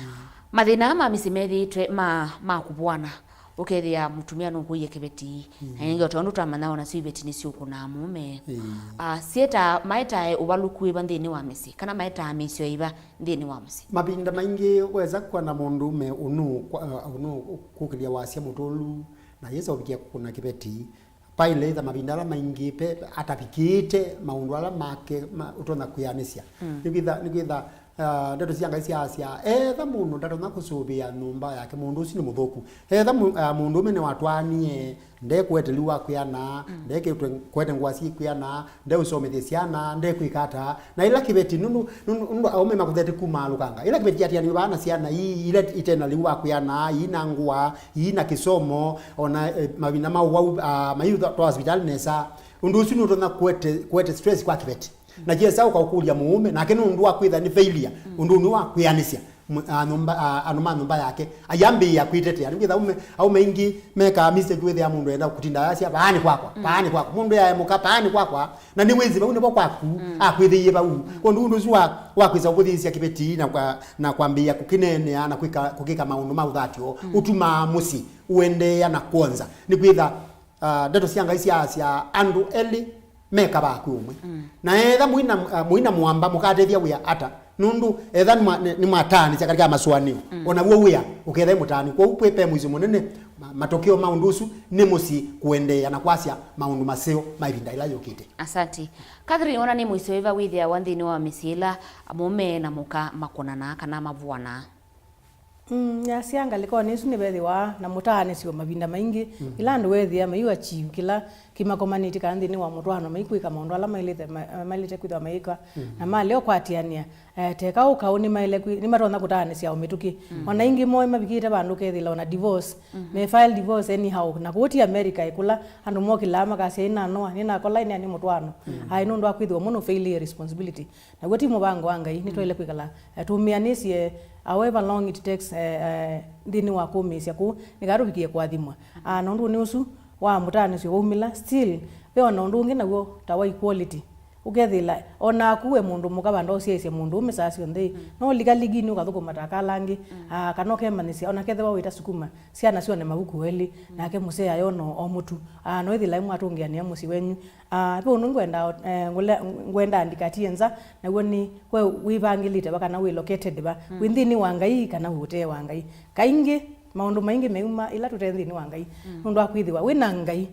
Mathĩna aa ma mĩsyĩ methĩĩtwe ma, ma kũvũana, ũkethĩa mũtumĩa nũkũie kĩveti. Mm. Na ĩngĩ o tondũ twamanya ona syo iveti nĩsyũkũnaa mũũme. Mm. Uh, syĩta, maetae ũvalũku wĩva nthĩnĩ wa mĩsyĩ, kana maetaa mĩisyo ĩva nthĩnĩ wa mũsyĩ? Mavinda maingĩ wesa kwona mũndũũme ũnũ kwa-, ũnũ kũkĩlya wasya mũtũlu, na yĩsa ũvikĩa kũkũna kĩveti, paĩle ĩtha mavinda ala maingĩ pe atavikĩte maũndũ ala make ma, ũtonya kwĩanĩsya. Mm. Nĩkwĩtha, nĩkwĩtha, ah, ndeto sya Ngai syaasya, etha mũndũ ndatonya kũsũvĩa nyũmba yake, mũndũ ũsu nĩ mũthũku. Etha mũ-, ah, mũndũũme nĩwatwaanie, ndekũete lĩu wa kwĩana, mm, ndekĩtwe, kũete ngũa syĩ kwĩana, ndeũsomethya syana, ndekwĩka ata. Na ĩla kĩveti, nũndũ, nũndũ, nũndũ aũme makũthete kumaalũkanga. Ĩla kĩveti kyatianĩw'e vaa na syana ii, ila ite na lĩu wa kwĩana, ii na ngũa, ii na kĩsomo, ona, eh, mavinda ma ũwau, ah, mayĩtwa sivitalĩ nesa. Ũndũ ũsu nũtonya kũete, kũete stress kwa kĩveti. Na kyesa ũkaũkũlya mũũme, nake nũndũ wa kwĩtha nĩ failure, mm, ũndũ ũnĩ wa kwĩanĩsya. Mũ-, a, nyũmba, a, andũ ma nyũmba yake, ayambĩĩa kwĩtetea. Nĩkwĩtha aume, aume aingĩ mekaa mistake wĩthĩa mũndũ enda kũtinda ayasya, "Paanĩ kwakwa, mm, paanĩ kwakwa." Mũndũ yaemũka, "Paanĩ kwakwa." Na nĩwĩsĩ vau nĩvo kwaku, mm, akwĩthĩie vau. Mm. Kwondũ ũndũ ũsu wa, wa kwĩsa ũvũthĩĩsya kĩveti na kwa, na kwambĩĩa kũkĩneenea na kwĩka, kũkĩka maũndũ ma ũthatyo, mm, ũtumaa mũsyĩ ũendeea na kwonza. Nĩkwĩtha Ah, ndeto sya Ngai syaasya, andũ elĩ mekavaa kwĩ ũmwe. Mm. Na etha mũina, ah, mũina mũamba mũkatethya wĩa ata? Nũndũ etha nĩmwa-, nĩ-, nĩmwataanĩsya katĩ ka masũanĩo, mm, o naw'o wĩa ũketha wĩ mũtaani. Kwoou kwĩ ve mũisyo mũnene, ma-, matokeo ma ũndũ ũsu nĩ mũsyĩ kũendeea na kwasya maũndũ maseo ma ĩvinda ĩla yũkĩte. Asanti. Catherine, wona nĩ mũisyo wĩva wĩthĩawa nthĩnĩ wa mĩsyĩ ĩla mũũme na mũka makũnanaa kana mavũanaa? Mm, yasya ngalĩkonĩ ĩsu nĩvethĩwa na mũtaanĩsyo mavinda maingĩ. Mm. Ĩla andũ weethĩa mayĩu achieve kĩla kĩmakomanĩtye kana nthĩnĩ wa mũtwaano, maikwĩka maũndũ ala maĩlĩte, ma-, maĩlĩte kwĩthĩwa mayĩka, mm, na malea ũkwatĩanĩa, eh, teka ũkaũ nĩmaĩle kwĩ-, nĩmatonya kũtaanĩsya o mĩtũkĩ. Mm. Ona ingĩ moĩ mavikĩte vandũ ũkethĩla ona divorce, mm-hmm, me file divorce anyhow. Na kũu ti America ĩkũla andũ mokĩlaa makasya, "Ĩnanoa, nĩnakola, ĩnea nĩ mũtwaano." Mm. Aĩ nũndũ wa kwĩthĩwa mũno failure responsibility. Naw'o ti mũvango wa Ngai, nĩtwaĩle kwĩkala, eh, tũmĩanĩsye, however long it takes, eh, eh, nthĩnĩ wa kũmĩĩsya kũu, nĩ kana tũvikĩe kũathimwa. Ah, na ũndũ nĩ ũsu wa mũtaanĩsyo waumĩla, still, ve o na ũndũ ũngĩ naw'o ta wa equality. Ũkethĩla, o naku we mũndũ mũka vanda ũsyaĩĩsya mũndũũme saa syonthe, mm, no ũlika liginĩ ũkathũkũma ta kala angĩ, mm, ah, kana ũkemanyĩsya, o na kethĩwa wĩta sukuma, syana syone mavuku elĩ, mm, nake mũsee ayona o mũtu. Ah, no ĩthĩla ĩmwe atũngĩanĩa mũsyĩ wenyu, ah, ve ũndũ ngwenda, eh, ngũle-, ngwenda andikatie nza, naw'o nĩ we wĩvangĩlĩte va kana wĩ located va, mm, wĩ nthĩnĩ wa Ngai kana wĩ ũtee wa Ngai. Kaingĩ, maũndũ maingĩ meuma ĩla tũte nthĩnĩ wa Ngai. Mm. Nũndũ wa kwĩthĩwa wĩ na Ngai,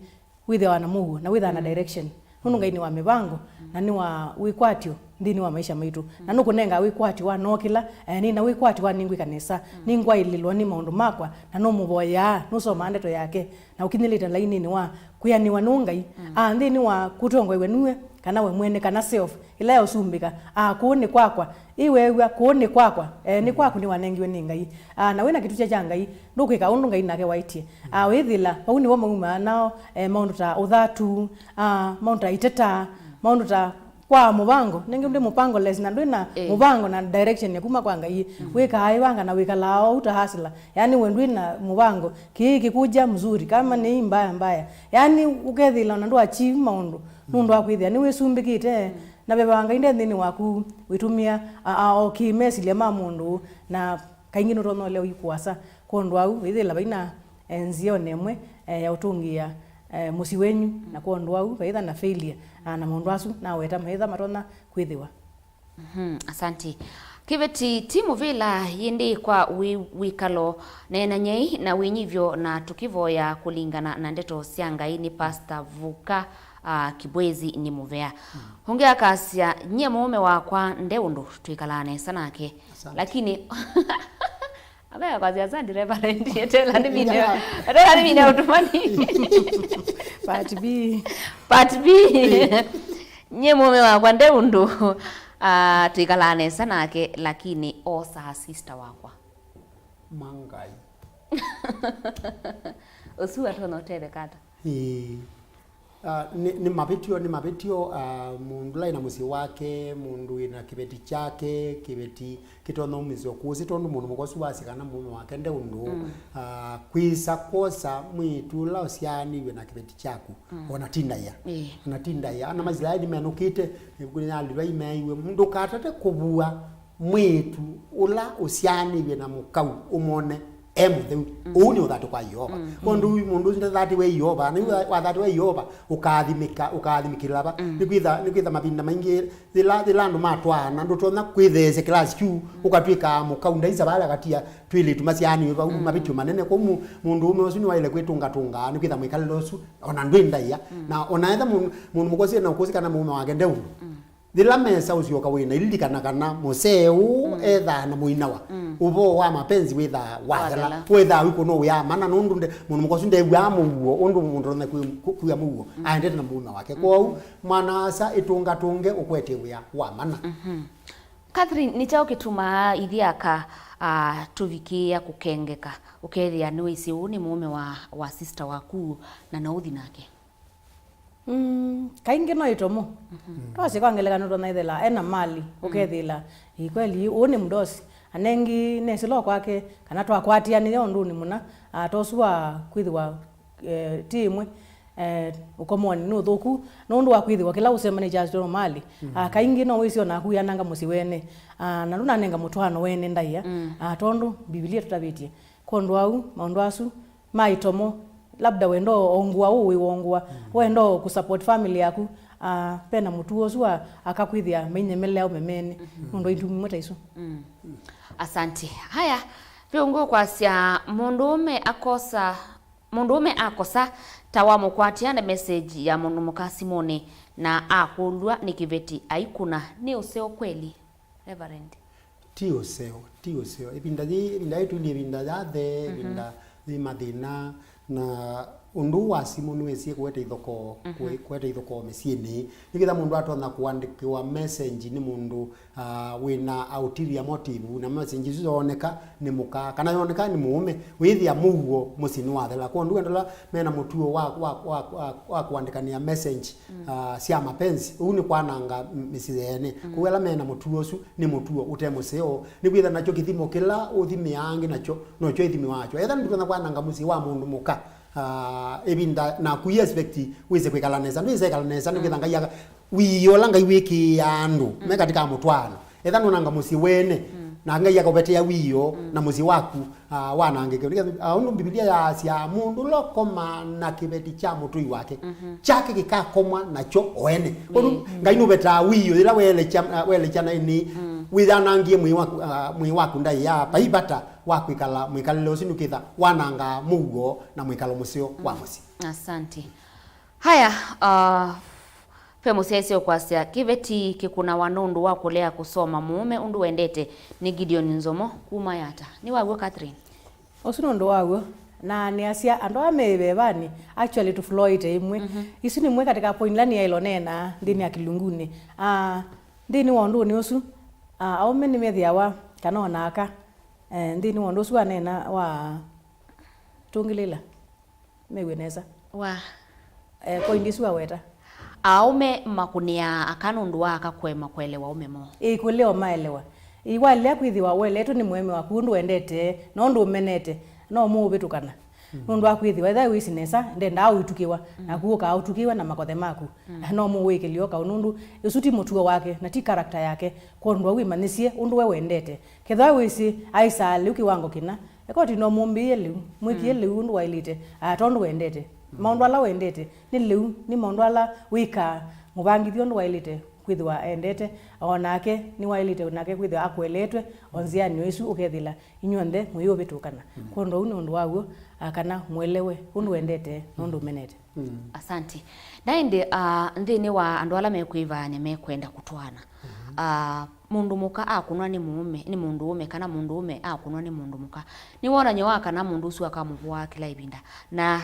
wĩthĩawa na mũuo, na wĩthaa na, mm, direction. Nũndũ Ngai nĩ wa mĩvango, mm, na nĩ wa wĩkwatyo. nthĩnĩ wa maisha maitũ. Na nũkũnengaa wĩkwatyo wa nokĩla, eh, nĩ na wĩkwatyo wa nĩngwĩka nesa, nĩngwaĩlĩlwa nĩ maũndũ makwa, na nũmũvoyaa, nũsomaa ndeto yake, na ũkinyĩlĩte laininĩ wa kwĩanĩwa nũũ Ngai. Ah, nthĩnĩ wa kũtongoew'a nue, kana we mwene, kana self, ĩla yaũsumbĩka, ah, kũũ nĩ kwakwa, ĩweew'a, kũũ nĩ kwakwa, eh, nĩ kwaku nĩwanengiwe nĩ Ngai. Ah, na wĩna kĩtũkya kya Ngai, ndũkwĩka ũndũ Ngai nake waĩtye. Ah, wĩthĩla, vau nĩvo maumaa nao, eh, maũndũ ta ũthatu, ah, maũndũ ta iteta, maũndũ ta kwa mũvango, nĩngĩ ndwĩ mũvango less na ndwĩ na mũvango na direction ya kuma kwa Ngai. Wĩkaa ĩvanga na wĩkalaa ou ta hustler. Yaani we ndwĩ na mũvango, kĩĩ kĩkũja mzuri, kama nĩ mbaya mbaya. Yaani ũkethĩla ona ndũ achieve maũndũ, nũndũ wa kwĩthĩa nĩwĩsumbĩkĩte, na veva wa Ngai nde nthĩnĩ waku wĩtũmĩa, a, a, o kĩ mesilya ma mũndũ, na kaingĩ nũtonya ũlea ũikũasa. Kwondũ au, wĩthĩla vaina, eh, nzĩa ona ĩmwe, eh, ya ũtũngĩĩa, eh, mũsyĩ wenyu, na kwondũ au, vaitha na failure, ah, na maũndũ asu naweta maitha matonya kwĩthĩwa. Mhm, asante. Kĩveti ti mũvĩla, yĩndĩ kwa wĩ-, wĩkalo, neenany'ei na wĩnyivyo na tũkĩvoya kũlingana na ndeto sya Ngai. Nĩ Pastor Vuka, ah, Kibwezi nĩ mũvea. Ũngĩ akasya, nyie mũũme wakwa nde ũndũ twĩkalaa nesa nake. Asante. Lakini Abea kwasya, "Asante, Reverend." Etela nĩ mine. Etela nĩ mine ũtumani. Part B. Part B. Nyie mũũme wakwa nde ũndũ, ah, twĩkalaa nesa nake, lakini osaa sister wakwa. Mangai. Ũsu atonya ũtetheka ata? Ĩĩ. Ah, nĩ, nĩ mavĩtyo, nĩ mavĩtyo, ah, mũndũ ũla wĩna mũsyĩ wake, mũndũ wĩna kĩveti kyake, kĩveti kĩtonya umĩsya ũkũsĩ, tondũ mũndũ mũka ũsu wasya kana mũũme wake nde ũndũ, ah, kwĩsa kwosa mwĩĩtu ũla ũsyaanĩw'e na kĩveti kyaku, ona ti ndaĩa. Ĩĩ. Ona ti ndaĩa. Ana ma Isilaeli nĩmenũkĩte, ĩvukunĩ ya Alivai meeiwe, "Ndũkatate kũvua mwĩĩtu ũla ũsyaanĩw'e na mũkau ũmwone e mũtheu." Ũu nĩ ũthatũ kwa Yeova. Kwondũ mũndũ ũsu ndathatĩwe Yeova, na yu wathatĩwe Yeova, ũkaathimĩka, ũkaathimĩkĩla va. Nĩkwĩtha, nĩkwĩtha mavinda maingĩ, yĩla, yĩla andũ matwaana, ndũtonya kwĩtheesya kĩlasi kyu, ũkatw'ĩka mũkau, ndaisa vala katia twĩlĩtu masyaanĩw'e vau, mavĩtyo manene. Kwoou mũ-, mũndũ ũme ũsu nĩwaĩle kwĩtũngatũngaa, nĩkwĩtha mwĩkalĩle ũsu, ona ndwĩ ndaĩa. Na ona etha mũndũ, mũndũ mũka ũsu ena ũkũsĩ kana mũũme wake nde ũndũ. Yĩla mesa ũsyoka wĩna, ililikana kana mũsee ũũ ethaa na mũinawa. Ũvoo wa mapenzi wĩthaa wathela. Wathela. Wĩthaa wĩkũnwa wĩa mana nũndũ nde, mũndũ mũka ũsu ndew'aa mũuo ũndũ mũndũ ũtonya kwĩ-, kwĩ-, kwĩa mũuo. Aendete na mũũme wake. Kwoou, mwana-a-asa ĩtũngatũnge ũkwetye wĩa wa mana. Catherine, nĩ kyaũ kĩtumaa ithyĩ aka, ah, tũvikĩĩa kũkengeka, ũkethĩa nĩwĩsĩ ũũ nĩ mũũme wa, wa sister waku na no ũthi nake? Mm, kaingĩ no itomo. Twasye kwa ngelekany'o, tũnaithela ena mali, ũkethĩla, "Ĩ kweli, ũũ nĩ mdosi, anengi nesĩla o kwake, kana twakwatĩanĩe ũndũnĩ mũna, ah, ta ũsu wa kwĩthĩwa, eh, ti ĩmwe, eh, ũkomonĩ nĩ ũthũku, nũndũ wa kwĩthĩwa kĩla ũsembanĩkya asyo mali." Ah, kaingĩ no wĩsĩ o naku wĩananga mũsyĩ wene, ah, na ndũnanenga mũtwaano wene ndaĩa, ah, tondũ Mbivilia tũtavĩtye. Kwondũ au, maũndũ asu ma itomo, labda wenda o ngũa ũũ wĩ wongũa, wenda o kũsupport family yaku, ah, vena mũtuo ũsu wa aka kwĩthĩa mainyemelea ũmemenĩ, nũndũ wa itumi imwe ta isu. Asante. Haya, ve ũngĩ ũkwasya, mũndũũme akosa, mũndũũme akosa, ta wamũkwatĩa na message ya mũndũ mũka simũnĩ, na akũlw'a nĩ kĩveti aikuna, nĩ ũseo kweli? Reverend. Ti ũseo, ti ũseo. Ĩvinda yĩĩ, ĩvinda yĩĩ tũilyĩ ĩvinda ya the, ĩvinda yĩ mathĩna, na ũndũ ũũ wa simũ nĩwĩsie kũete ithokoo, kũe-, kũete ithokoo mĩsyĩnĩ. Nĩkĩtha mũndũ atonya kũandĩkĩwa message nĩ mũndũ, ah, wĩna ulterior motive, na message isu yooneka nĩ mũka, kana yooneka nĩ mũũme, wĩthĩa mũuo mũsyĩ nĩwathela. Kwondũ andũ ala mena mũtuo wa, wa, wa, wa, wa kũandĩkanĩa message, ah, sya mapenzi, ũu nĩ kwananga m-, mĩsyĩ yeene. Kwoou ala mena mũtuo ũsu, nĩ mũtuo ũte mũseo. Nĩkwĩtha nakyo kĩthimo kĩla ũthimĩaa angĩ nakyo, nokyo ĩthimĩwaa kyo. Etha nĩtũtonya kwananga mũsyĩ wa mũndũ mũka, ah, ĩvinda naku i expect wĩse kwĩkala nesa, ndwĩse ĩkala nesa, nĩkwĩtha Ngai aka-, wiio ũla Ngai wĩkĩaa andũ me katĩ ka mũtwaano. Etha nũnanga mũsyĩ wene, na Ngai akaũvetea wiio, na mũsyĩ waku, ah, wanangĩke. Nĩketha, ah, ũndũ Mbivilia yaasya, mũndũ ũla ũkomaa na kĩveti kya mũtũi wake, kyake kĩkakomwa nakyo o ene. Ũndũ Ngai nũvetaa wiio, yĩla welekya, ah, welekya na ĩnĩ, wĩyanangie mwĩĩ waku, ah, mwĩĩ waku ndaĩa, vai vata wa kwĩkala mwĩkalĩle ũsu nĩkĩtha wanangaa mũuo na mwĩkalo mũseo wa mũsyĩ. Asante. Haya, ah, Ve mũsyaĩĩsya ũkwasya, "Kĩveti kĩkũnawa nũndũ wa kũlea kũsoma mũũme ũndũ wendete." Nĩ Gideon Nzomo kuma Yatta. Nĩ wa w'o, Catherine? Ũsu nĩ ũndũ wa w'o. Na nĩasya andũ aa me ĩvevanĩ, actually tũfloĩte ĩmwe. Mhm. Isu nĩ imwe katika point ila nĩyaĩlwe neenaa nthĩnĩ ya kĩlungunĩ. Ah, nthĩnĩ wa ũndũnĩ ũsu, ah, aũme nĩmethĩawa, kana o na aka, eh, nthĩnĩ wa ũndũ ũsu waneena wa tũngĩlĩla. Mew'e nesa. Wa. Eh, point isu waweta. Aũme makũnĩaa aka nũndũ wa aka kũema kũelewa aũme moo. Ĩĩ, kũlea maelewa. Ĩĩ, walea kwĩthĩwa ũeleetwe nĩ mũũme waku ũndũ wendete, na ũndũ ũmenete, no mũũvĩtũkana. Mm. Nũndũ wa kwĩthĩwa, ethĩwa wĩsĩ nesa, ndendaa ũitukĩwa, mm, naku ũkaa ũtukĩwe na makothe maku. Mm. No mũwĩkĩlio kau nũndũ ũsu ti mũtuo wake, na ti character yake. Kwondũ wĩmanyĩsye ũndũ we wendete. Kethĩwa wĩsĩ aisaa lĩu kĩwango kĩna, eka ũti no mũmbĩĩe lĩu, mwĩkie, mm, lĩu ũndũ waĩlĩte, ah, tondũ wendete. Mm. Maũndũ ala wendete nĩ lĩu, nĩ maũndũ ala wĩkaa mũvangĩthyo ũndũ waĩlĩte kwĩthĩwa endete, o nake nĩwaĩlĩte nake kwĩthĩwa akũeleetwe o nzĩanĩ o ĩsu, ũkethĩla inyw'onthe mũyĩũvĩtũkana. Mm. Kwondũ ũu nĩ ũndũ wa w'o, ah, kana mũelewe ũndũ wendete na ũndũ ũmenete. Mm. Asante. Na ĩndĩ, ah, nthĩnĩ wa andũ ala mekwĩvaany'a mekwenda kũtwaana, mhm, ah, mũndũ mũka akũnwa nĩ mũũme, nĩ mũndũ ũme, kana mũndũ ũme akũnwa nĩ mũndũ mũka, nĩ wonany'o wa kana mũndũ ũsu akamũvũaa kĩla ĩvinda. Na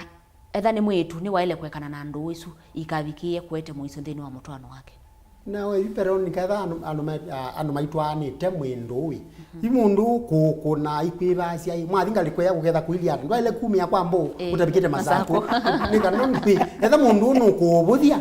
etha nĩ mwĩĩtu, nĩwaĩle kũekana na ndũũ isu ikavikĩĩe kũete mũisyo nthĩnĩ wa mũtwaano wake. Na yu Veronica, etha andũ, andũ ma-, a-, andũ maitwaanĩte mwĩ ndũĩ. Mhm. Yu mũndũ kũkũna ikwĩvasya ĩ, mwathi ngalĩko ya kũketha kũilyĩ ata? Ndwaĩle kumĩa kwa mbũũ, ĩĩ, ũtavikĩte masakũ. Masakũ. Nĩ kana ndwĩ, etha mũndũ ũnũkũũvũthya,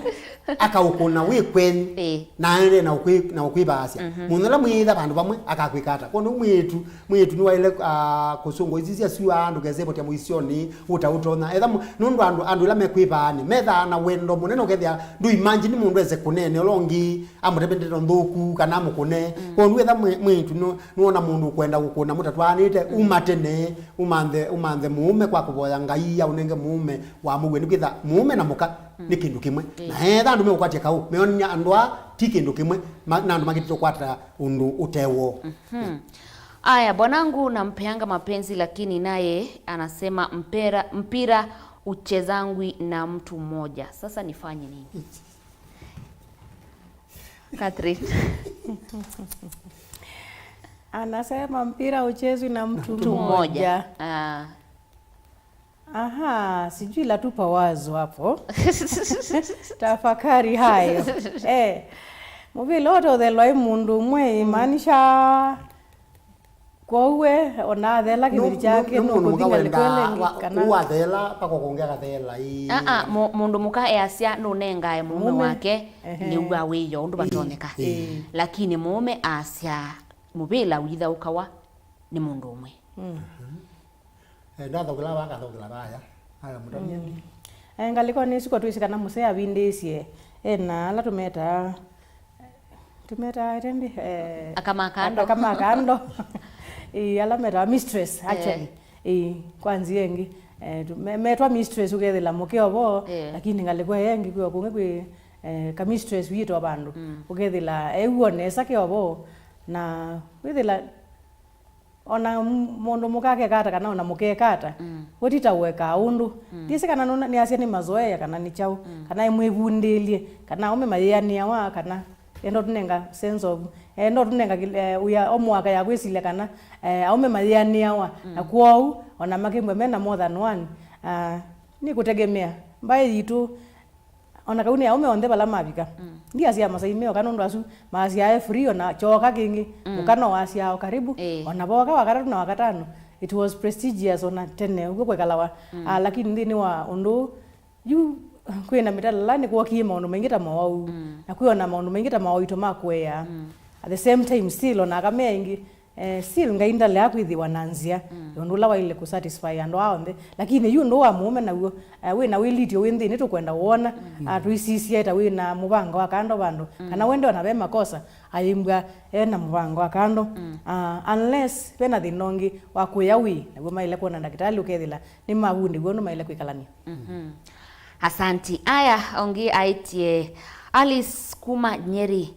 akaũkũna wĩ kwenyu, ĩĩ, na aendee na ũkwĩ-, na ũkwĩvasya. Mhm. Mũndũ ũla mwĩĩtha vandũ vamwe, akakwĩka ata? Kwondũ mwĩĩtu, mwĩĩtu nĩwaĩle, ah, kũsũngwa isisya syũa, ndũkesevotya mũisyonĩ, ũtaũtonya. Etha mũ-, nũndũ andũ, andũ ĩla mekwĩvaanĩ, methaa na wendo mũnene, ũkethĩa ndũ imagine mũndũ ese kũneene ũla ũngĩ, amũtembendete nthũku, kana amũkũne. Mm. Kwondũ etha mwĩ-, mwĩĩtu nũ-, nũona mũndũ ũkwenda kũkũna mũtatwaanĩte, mm, uma tene, ũmanthe, ũmanthe mũũme kwa kũvoya Ngai aũnenge mũũme wa mũw'e, nĩkwĩtha mũũme na mũka, mm, nĩ kĩndũ kĩmwe. Mm. Na etha andũ meũkwatya kaũ, meonany'a andũ aa ti kĩndũ kĩmwe, ma-, na andũ makĩtĩtwe kwata ũndũ ũte woo. Mhm. Aya, bwanangu nampeanga mapenzi lakini naye anasema mpira, mpira uchezangwi na mtu mmoja. Sasa nifanye nini? Catherine. Anasema mpira uchezwi na mtu mmoja. Mtu mmoja. Ah. Aha, sijui la tupa wazo hapo. Tafakari hayo. Eh, mũvĩla ũtothelwa ĩ mũndũ ũmwe, imaanisha kwoou we ona athela kĩveti kyake nũkũthi ngalĩko ĩla ĩngĩ, kana ũathela paka kũngĩ akathela ĩ. Aa, mũ-, mũndũ mũka easya nũnengae mũũme wake, ehe, lĩu wa wĩoo ũndũ vatonyeka. Ĩĩ. Lakini mũũme asya mũvĩla withaũkawa nĩ mũndũ ũmwe. Mm. Eh, ndathaũkĩla vaa, akathokela vaya. Aya, mũtavye. Mm. Eh, ngalĩkonĩ ĩsu kwa twĩsĩ kana mũsee avindĩĩsye ena ala tũmetaa, tũmetaa ĩtendĩ, eh, aka ma kando. Aka ma kando. Ĩĩ, ala metawa mistress, eh, actually. Ĩĩ, kwa nzĩa ĩngĩ. Eh, tu-, me-, metwa mistress ũkethĩla mũke ovo, eh, lakini ngalĩko ĩyo ĩngĩ kwĩ o kũngĩ kwĩ, eh, ka mistress wĩtwa vandũ. Mm. Ũkethĩla ew'o nesa ke ovo, na wĩthĩla Ona m-, mũndũ mũka akeka ata kana ona mũkeka ata, mm, ũtita ũekaa ũndũ. Mm. Ndiĩsĩ kana nũna-, nĩasya nĩ mazoea kana nĩ kyaũ, mm, kana ĩmwĩvundĩlye, kana aũme mayĩanĩawa, kana enda ũtũnenga sense of, enda ũtũnenga kĩl-, eh, wĩa o mũaka ya kwĩsilya kana, eh, aũme mayĩanĩawa. Mm. Na kwoou, ona makĩmbwa mena more than one, ah, nĩ kũtegemea. Mbaĩ yitũ, Ona kau nĩ aũme onthe vala mavika. Mm. Ndiasya Masai me oka nũndũ asu maasyaa e free, ona kyoka kĩngĩ, mm, mũka no wasyaa o karibu, ĩĩ, ona voka wa katatũ na wa katano. It was prestigious ona tene, ũguo kwekalawa. Mm. Ah, lakini nthĩnĩ wa ũndũ ũũ, yu kwĩ na mĩtalala, nĩ kwokie maũndũ maingĩ ta mowau. Mm. Na kwĩ ona maũndũ maingĩ ta maũito ma kũea. Mm. At the same time, still, ona aka me aingĩ, Eh, still Ngai ndalea kwĩthĩwa na nzĩa, mm, ũndũ ũla waĩle kũsatisfy andũ aa onthe. Lakini yu ũndũ wa mũũme naw'o, eh, wĩ na wĩlityo wĩ nthĩnĩ tũkwenda wona, mm, ah, tũisisye ta wĩ na mũvango wa kando vandũ, mm, kana wende ona ve makosa, ayĩmbwa e na mũvango wa kando. Mm. Ah, unless ve na thĩna ũngĩ wa kũya wĩ, naw'o maĩle kwona ndakĩtalĩ ũkethĩla nĩmavundĩw'e ũndũ maĩle kwĩkalany'a. Mhm. Asanti. Aya, ũngĩ aĩtye Alice kuma Nyeri.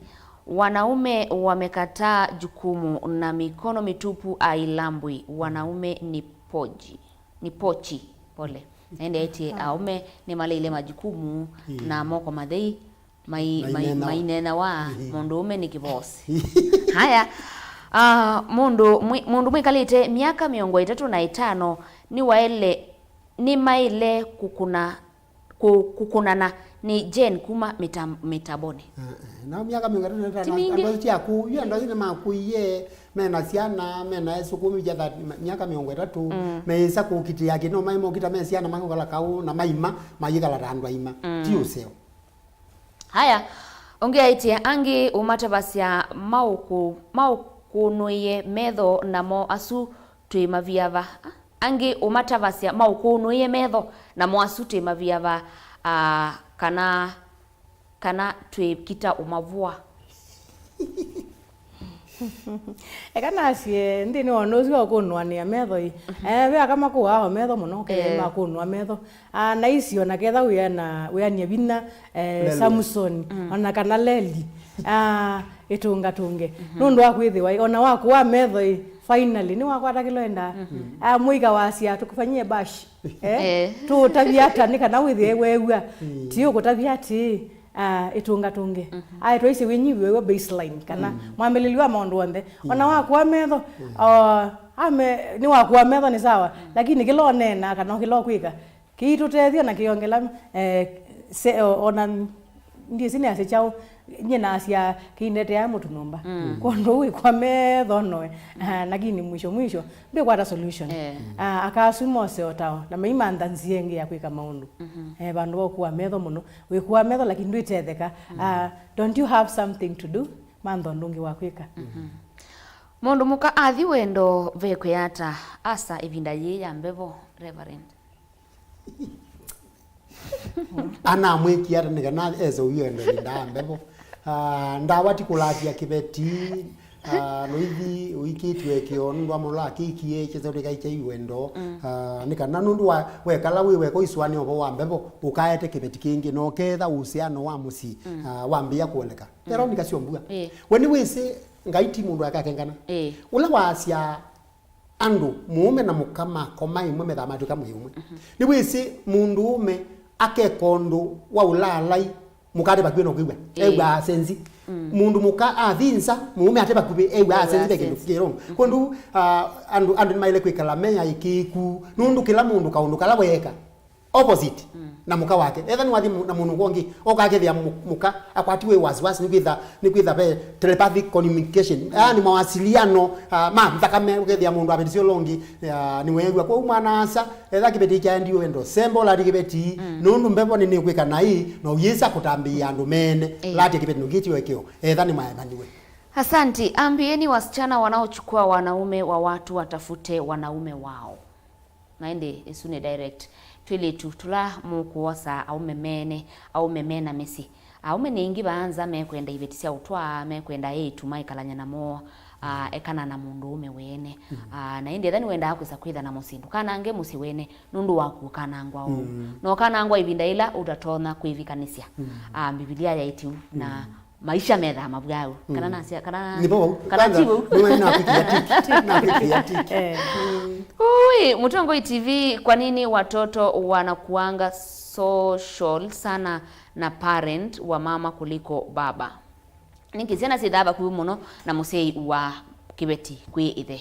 Wanaume wamekataa jukumu na mikono mitupu ailambwi. Wanaume ni poji, ni pochi. Pole. Naende aĩtye, ah, aũme nĩmaleile majukumu, ĩĩ, na moko mathei. Mai-, mai-, maineenawa. Maineenawa, mhm, mũndũũme nĩ kĩvosi. Haya, ah, mũndũ mwĩ-, mũndũ mwĩkalĩte myaka mĩongo ĩtatũ na ĩtano nĩwaĩle, nĩmaĩle kũkũna, kũ-, kũkũnana nĩ Jane kuma mĩta-, mĩtambonĩ. Eh, eh, nao myaka mĩongo ĩtatũ na ĩtano, ti mingĩ. Andũ asu ti akũũ, yu andũ asu nĩmakũie, mena syana, mena esũkũmi ya thirty, myaka mĩongo ĩtatũ, mm, meĩsa kũkitĩa kĩno, maĩ mokita me syana, makũkala kaũ, na maima, mayĩkala ta andũ aima. Mm. Ti ũseo. Haya, ũngĩ aĩtye, angĩ ũmatavasya maũkũ-, maũkũnũĩe metho, namo asu twĩ mavia va? Angĩ ũmatavasya maũkũnũĩe metho, namo asu twĩ mavia va? Ah, kana, kana twĩkita ũmavũa? Eka nasye, nthĩnĩ wa ũndũ ũsu wa kũnũanĩa metho ĩ, mhm, eh, ve aka makũaa o metho mũno, ũkethĩa, eh, makũnũa metho. Ah, na icio, na ketha wĩana-, wĩanie vinya, eh, lelwe. Samson, mm, ona kana leli. Ah, ĩtũngatũnge. Mhm. Nũndũ wa kwĩthĩwa ĩ, ona wakũa metho ĩ, finally, nĩwakwata kĩla wendaa. Mhm. Ah, mũika wasya, "Tukufanyie bash." Eh? Eh. Tũũtavya ata nĩ kana wĩthĩe weew'a? Mm. Ti ũkũtavya atĩĩ, ah, ĩtũngatũnge. Mhm. Aĩ twaisye wĩnyivi wĩw'e baseline, kana, mm, mwambĩlĩlyo wa maũndũ onthe. Ona, mm, wakũa metho, mm, o, ame, nĩwakũa metho nĩ sawa, mm, lakini kĩla ũneenaa kana kĩla ũkwĩka, kĩitũtethya na kĩongela, eh, se-, o-, ona ndyĩsĩ nĩasye kyaũ, nyie nasya kĩindetea mũtu nyũmba. Mm. Kwondũ wĩkwa metho noe, ah, lakini mwisho mwisho, ndwĩkwata solution. Eh. Ah, aka asu mose o tao, na maimantha nzĩa ĩngĩ ya kwĩka maũndũ. Mhm. Eh, vandũ va ũkua metho mũno, wĩkua metho lakini ndwĩtetheka. Mm. Ah, don't you have something to do? Mantha ũndũ ũngĩ wa kwĩka. Mhm. Mũndũ mũka athi wendo vekwĩa ata? Asa ĩvinda yĩĩ ya mbevo, Reverend? Anamwĩkie ata nĩ kana ese ũiwendo ĩvinda ya mbevo? Ah, ndawa ti kũlasya kĩveti, ah, noithi ũikĩtw'e kĩo nũndũ wa mũlola akĩikie kĩseo nĩkaikyai wendo. Mm. Ah, nĩ kana nũndũ wa wekala wĩ weka ũisũanĩa ũvoo wa mbevo, ũkaete kĩveti kĩngĩ, na ũketha ũsiano wa mũsyĩ, mm, ah, wambĩĩa kũoleka. Mm. Veronica Syombua. Ĩĩ. We nĩwĩsĩ Ngai ti mũndũ akakengana. Ĩĩ. Ũla waasya andũ, mũũme na mũka makoma ĩmwe, methaa matw'ĩka mwĩĩ ũmwe. Mhm. Nĩwĩsĩ mũndũũme akeka ũndũ wa ũlaalai, mũka ate vakuvĩ na kwĩw'a, ĩĩ, ew'aa asenzi. Mm. Mũndũ mũka athi nza, mũũme ate vakuvĩ, ew'aa asenzi, ve kĩndũ kĩ wrong. Mhm. Kwondũ, ah, andũ, andũ nĩmaĩle kwĩkala me aĩkĩĩku, nũndũ kĩla mũndũ kaũndũ kala weeka opposite, mm, na mũka wake. Etha nĩwathi mu-, na mũndũ ũngĩ, oka akethĩa mu-, mũka akwatiwe wasiwasi, nĩkwĩtha, nĩkwĩtha ve telepathic communication. Mm. Yaani mawasiliano, ah, ma nthakame, ũkethĩa mũndũ avetĩsye ũla ũngĩ, ah, nĩweew'a. Kwoou mwana-a-asa, etha kĩveti kyaendiwe wendo, semba ũla athi kĩveti, mm, nũndũ mbevo nĩnĩkwĩka naĩ, na ũyĩsa kũtambĩĩa andũ mene, eh, latia kĩveti nũkĩtiwe kĩo, etha nĩmaemaniwe. Asanti. Ambieni wasichana wanaochukua wanaume wa watu watafute wanaume wao. Na ĩndĩ ĩsu nĩ direct. Twĩlĩtu tũla mũkwosa aũme mene, aũme mena mĩsyĩ. Aũme nĩ aingĩ vaa nza mekwenda iveti sya ũtwaa, mekwenda eĩtu maikalany'a namo, ah, ekana na mũndũũme wene. Mm. Ah, na ĩndĩ etha nĩwendaa kwĩsa kwĩtha na mũsyĩ, ndũkanange mũsyĩ wene nũndũ wa kũkanangwa ũu. Mm. Na ũkanangwa ĩvinda yĩla ũtatonya kwĩvikanĩsya. Mm. Ah, Mbivilia yaĩtye ũu. Na, mm, maisha methaa mavwau. Kana, mm, nasya, kana, nĩvo vau. Kana ti vau. Nĩwe nakwĩkĩa tiki. Nakwĩkĩa tiki. Eh. Ui, Mũtongoi T V, kwa nini watoto wanakuanga social sana na parent wa mama kuliko baba? Nĩkĩ syana syĩthaa vakuvĩ mũno na mũsyai wa kĩveti kwĩ ĩthe?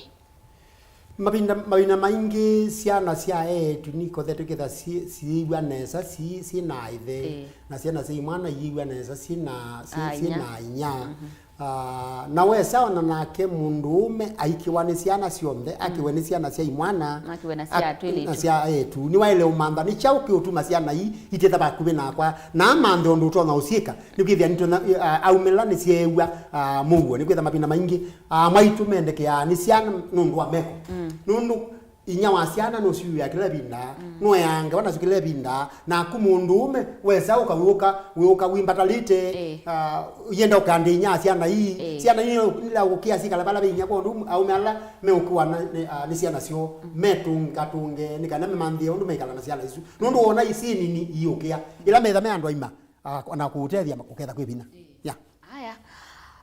Mavinda, mavinda maingĩ syana sya eĩtu nikothetwe kĩtha syĩ-, syĩw'a nesa syĩ, syĩ na ĩthe, ĩĩ, na syana sya imwana iyĩw'a nesa syĩ na, syĩ, syĩ na inya. Mhm. Ah, na wesa ona nake mũndũũme aikĩwa nĩ syana syonthe, akĩwe nĩ syana sya imwana, akĩwe na sya twĩlĩtu, na sya eĩtu. Nĩwaĩle ũmantha nĩ kyaũ kĩũtuma syana ii itĩtha vakuvĩ nakwa, na amanthe ũndũ ũtonya ũsyĩka, nĩkwĩthĩa nĩtonya, ah, aumĩla nĩsyeew'a, ah, mũuo. Nĩkwĩtha mavinda maingĩ Aa maitũ mendekeaa nĩ syana nũndũ wa meko. Mm. Nũndũ inyia wa syana nũsiw'ĩaa kĩla ĩvinda, mm, nũeaa ngewa nasyo kĩla ĩvinda, naku mũndũũme wesa ũkawĩũka, wĩũka wĩmbatalĩte, ĩĩ, ah, yenda ũkandĩ inyia wa syana ii. Ĩĩ. Syana ii nĩla ũkĩa sikala vala ve inyia, kwondũ aũme ala meũkĩwa na, nĩ, ah, nĩ syana syoo, mm, metũngatũnge nĩ kana memanthĩe ũndũ meikala na syana isu. Nũndũ wona isi nini iũkĩa, ĩla metha me andũ aima, ah, na kũũtethya kũketha kwĩ vinya. Ĩĩ. Yeah. Aya.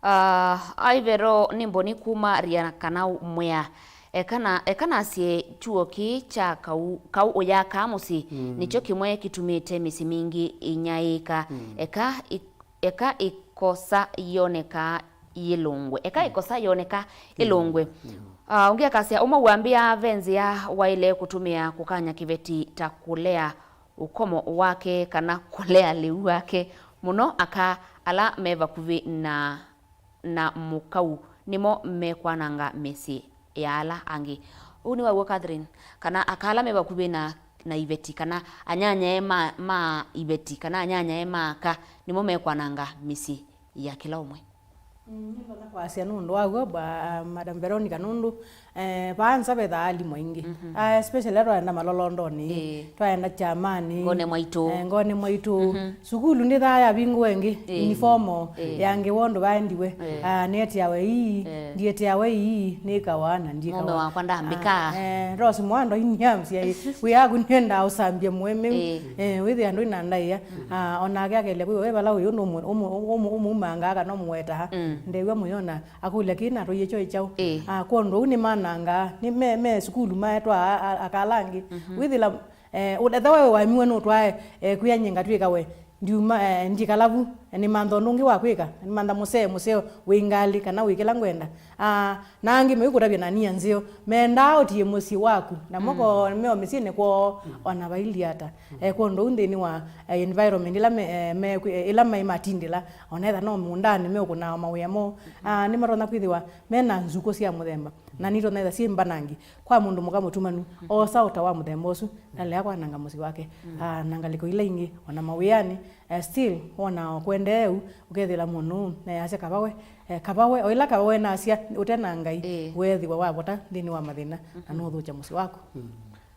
Ah, aivero nĩ mboni kuma ria kana mwea. Eka na, eka nasye kyuo kĩĩ kya kau, kau ũyakaa mũsyĩ, mm, nĩkyo kĩmwe kĩtumĩte mĩsyĩ mingĩ ĩnyaĩĩka. Mm. Eka i-, eka ĩkosa yonekaa yĩlũngwe. Eka ĩkosa yoneka ĩlũngwe. Ah, ũngĩ akasya, ũmwe wambĩa ve nzĩa waĩle kũtũmĩa kũkany'a kĩveti ta kũlea ũkomo wake kana kũlea lĩu wake mũno, aka ala me vakuvĩ na, na mũkau nĩmo mekwananga mĩsyĩ ya ala angĩ. Ũu nĩ waw'o, Catherine? Kana aka ala me vakuvĩ na, na iveti, kana anyanyae ma, ma iveti, kana anyanyae ma aka nĩmo mekwananga mĩsyĩ ya kĩla ũmwe? Mm, nĩndonya kwasya nũndũ wa w'o, ba, Madam Veronica, nũndũ, eh, vaa nza vethaa alimũ aingĩ. Ah, especially ala twaenda malolondonĩ, ĩĩ, twaenda kyamani, ngone mwaitũ, eh, ngone mwaitũ. Sukulu ndĩthaa yavingũe ĩngĩ, ĩĩ, informal, ĩĩ, ya ngewa ũndũ vaendiwe. Ĩĩ. Ah, nĩetiawe ii, ĩĩ, ndietiawe ii, nĩkawa na ndiĩkawa. Mũũme wakwa ndambĩkaa. Ah, eh, Rose Mwando inyia msyai, wĩ yaku nĩendaa ũsambie mũemeu. Ĩĩ. Eh, wĩthĩa andũ inandaĩa. Ah, onake akelya kwĩw'a we vala ũyũ ũndũ ũmũ-, ũmũ-, ũmũ-, ũmũumangaa kana ũmũwetaa. Ndew'a mũyona, akũlya kĩĩ na tũiye kyo ĩkyaũ. Ĩĩ. Ah, kwondũ ũu nĩmanangaa, nĩ me, me sukulu maetwa a, a, akala angĩ. Wĩthĩla, eh, ũtetha we wamiwe nũtwae, eh, kwĩa nyie ngatwĩka we. Ndiuma, eh, ndikala vu, eh, nĩmantha ũndũ ũngĩ wa kwĩka, nĩmantha mũseo, mũseo wĩ ngalĩ kana wĩ kĩla ngwenda. Ah, na angĩ meũkũtavya na nia nzeo, mendaa ũtie mũsyĩ waku, na moko meo mĩsyĩnĩ kwoo, ona vailyĩ ata. Eh, kwondũ ũu nthĩnĩ wa, eh, environment ĩla me, eh, me, eh, ĩla maĩ matindĩla, ona etha no mũũndanĩ meũkũnaa mawĩa moo. Ah, nĩmatonya kwĩthĩwa mena nzukũ sya mũthemba, na nitonya etha syĩ mbanangi. Kwa mũndũ mũka mũtumanu, oosa ũta wa mũthemba ũsu, nalea kwananga mũsyĩ wake. Ah, na ngalĩko ila ingĩ, ona mawĩanĩ, eh, still, wona o kwendeeu, ũkethĩla mũndũ, neyasya kavawe, eh, kavawe, o ĩla kavawe nasya, ũte na Ngai, ĩĩ, weethĩwa wavota nthĩnĩ wa mathĩna, na nũũthũkya mũsyĩ waku.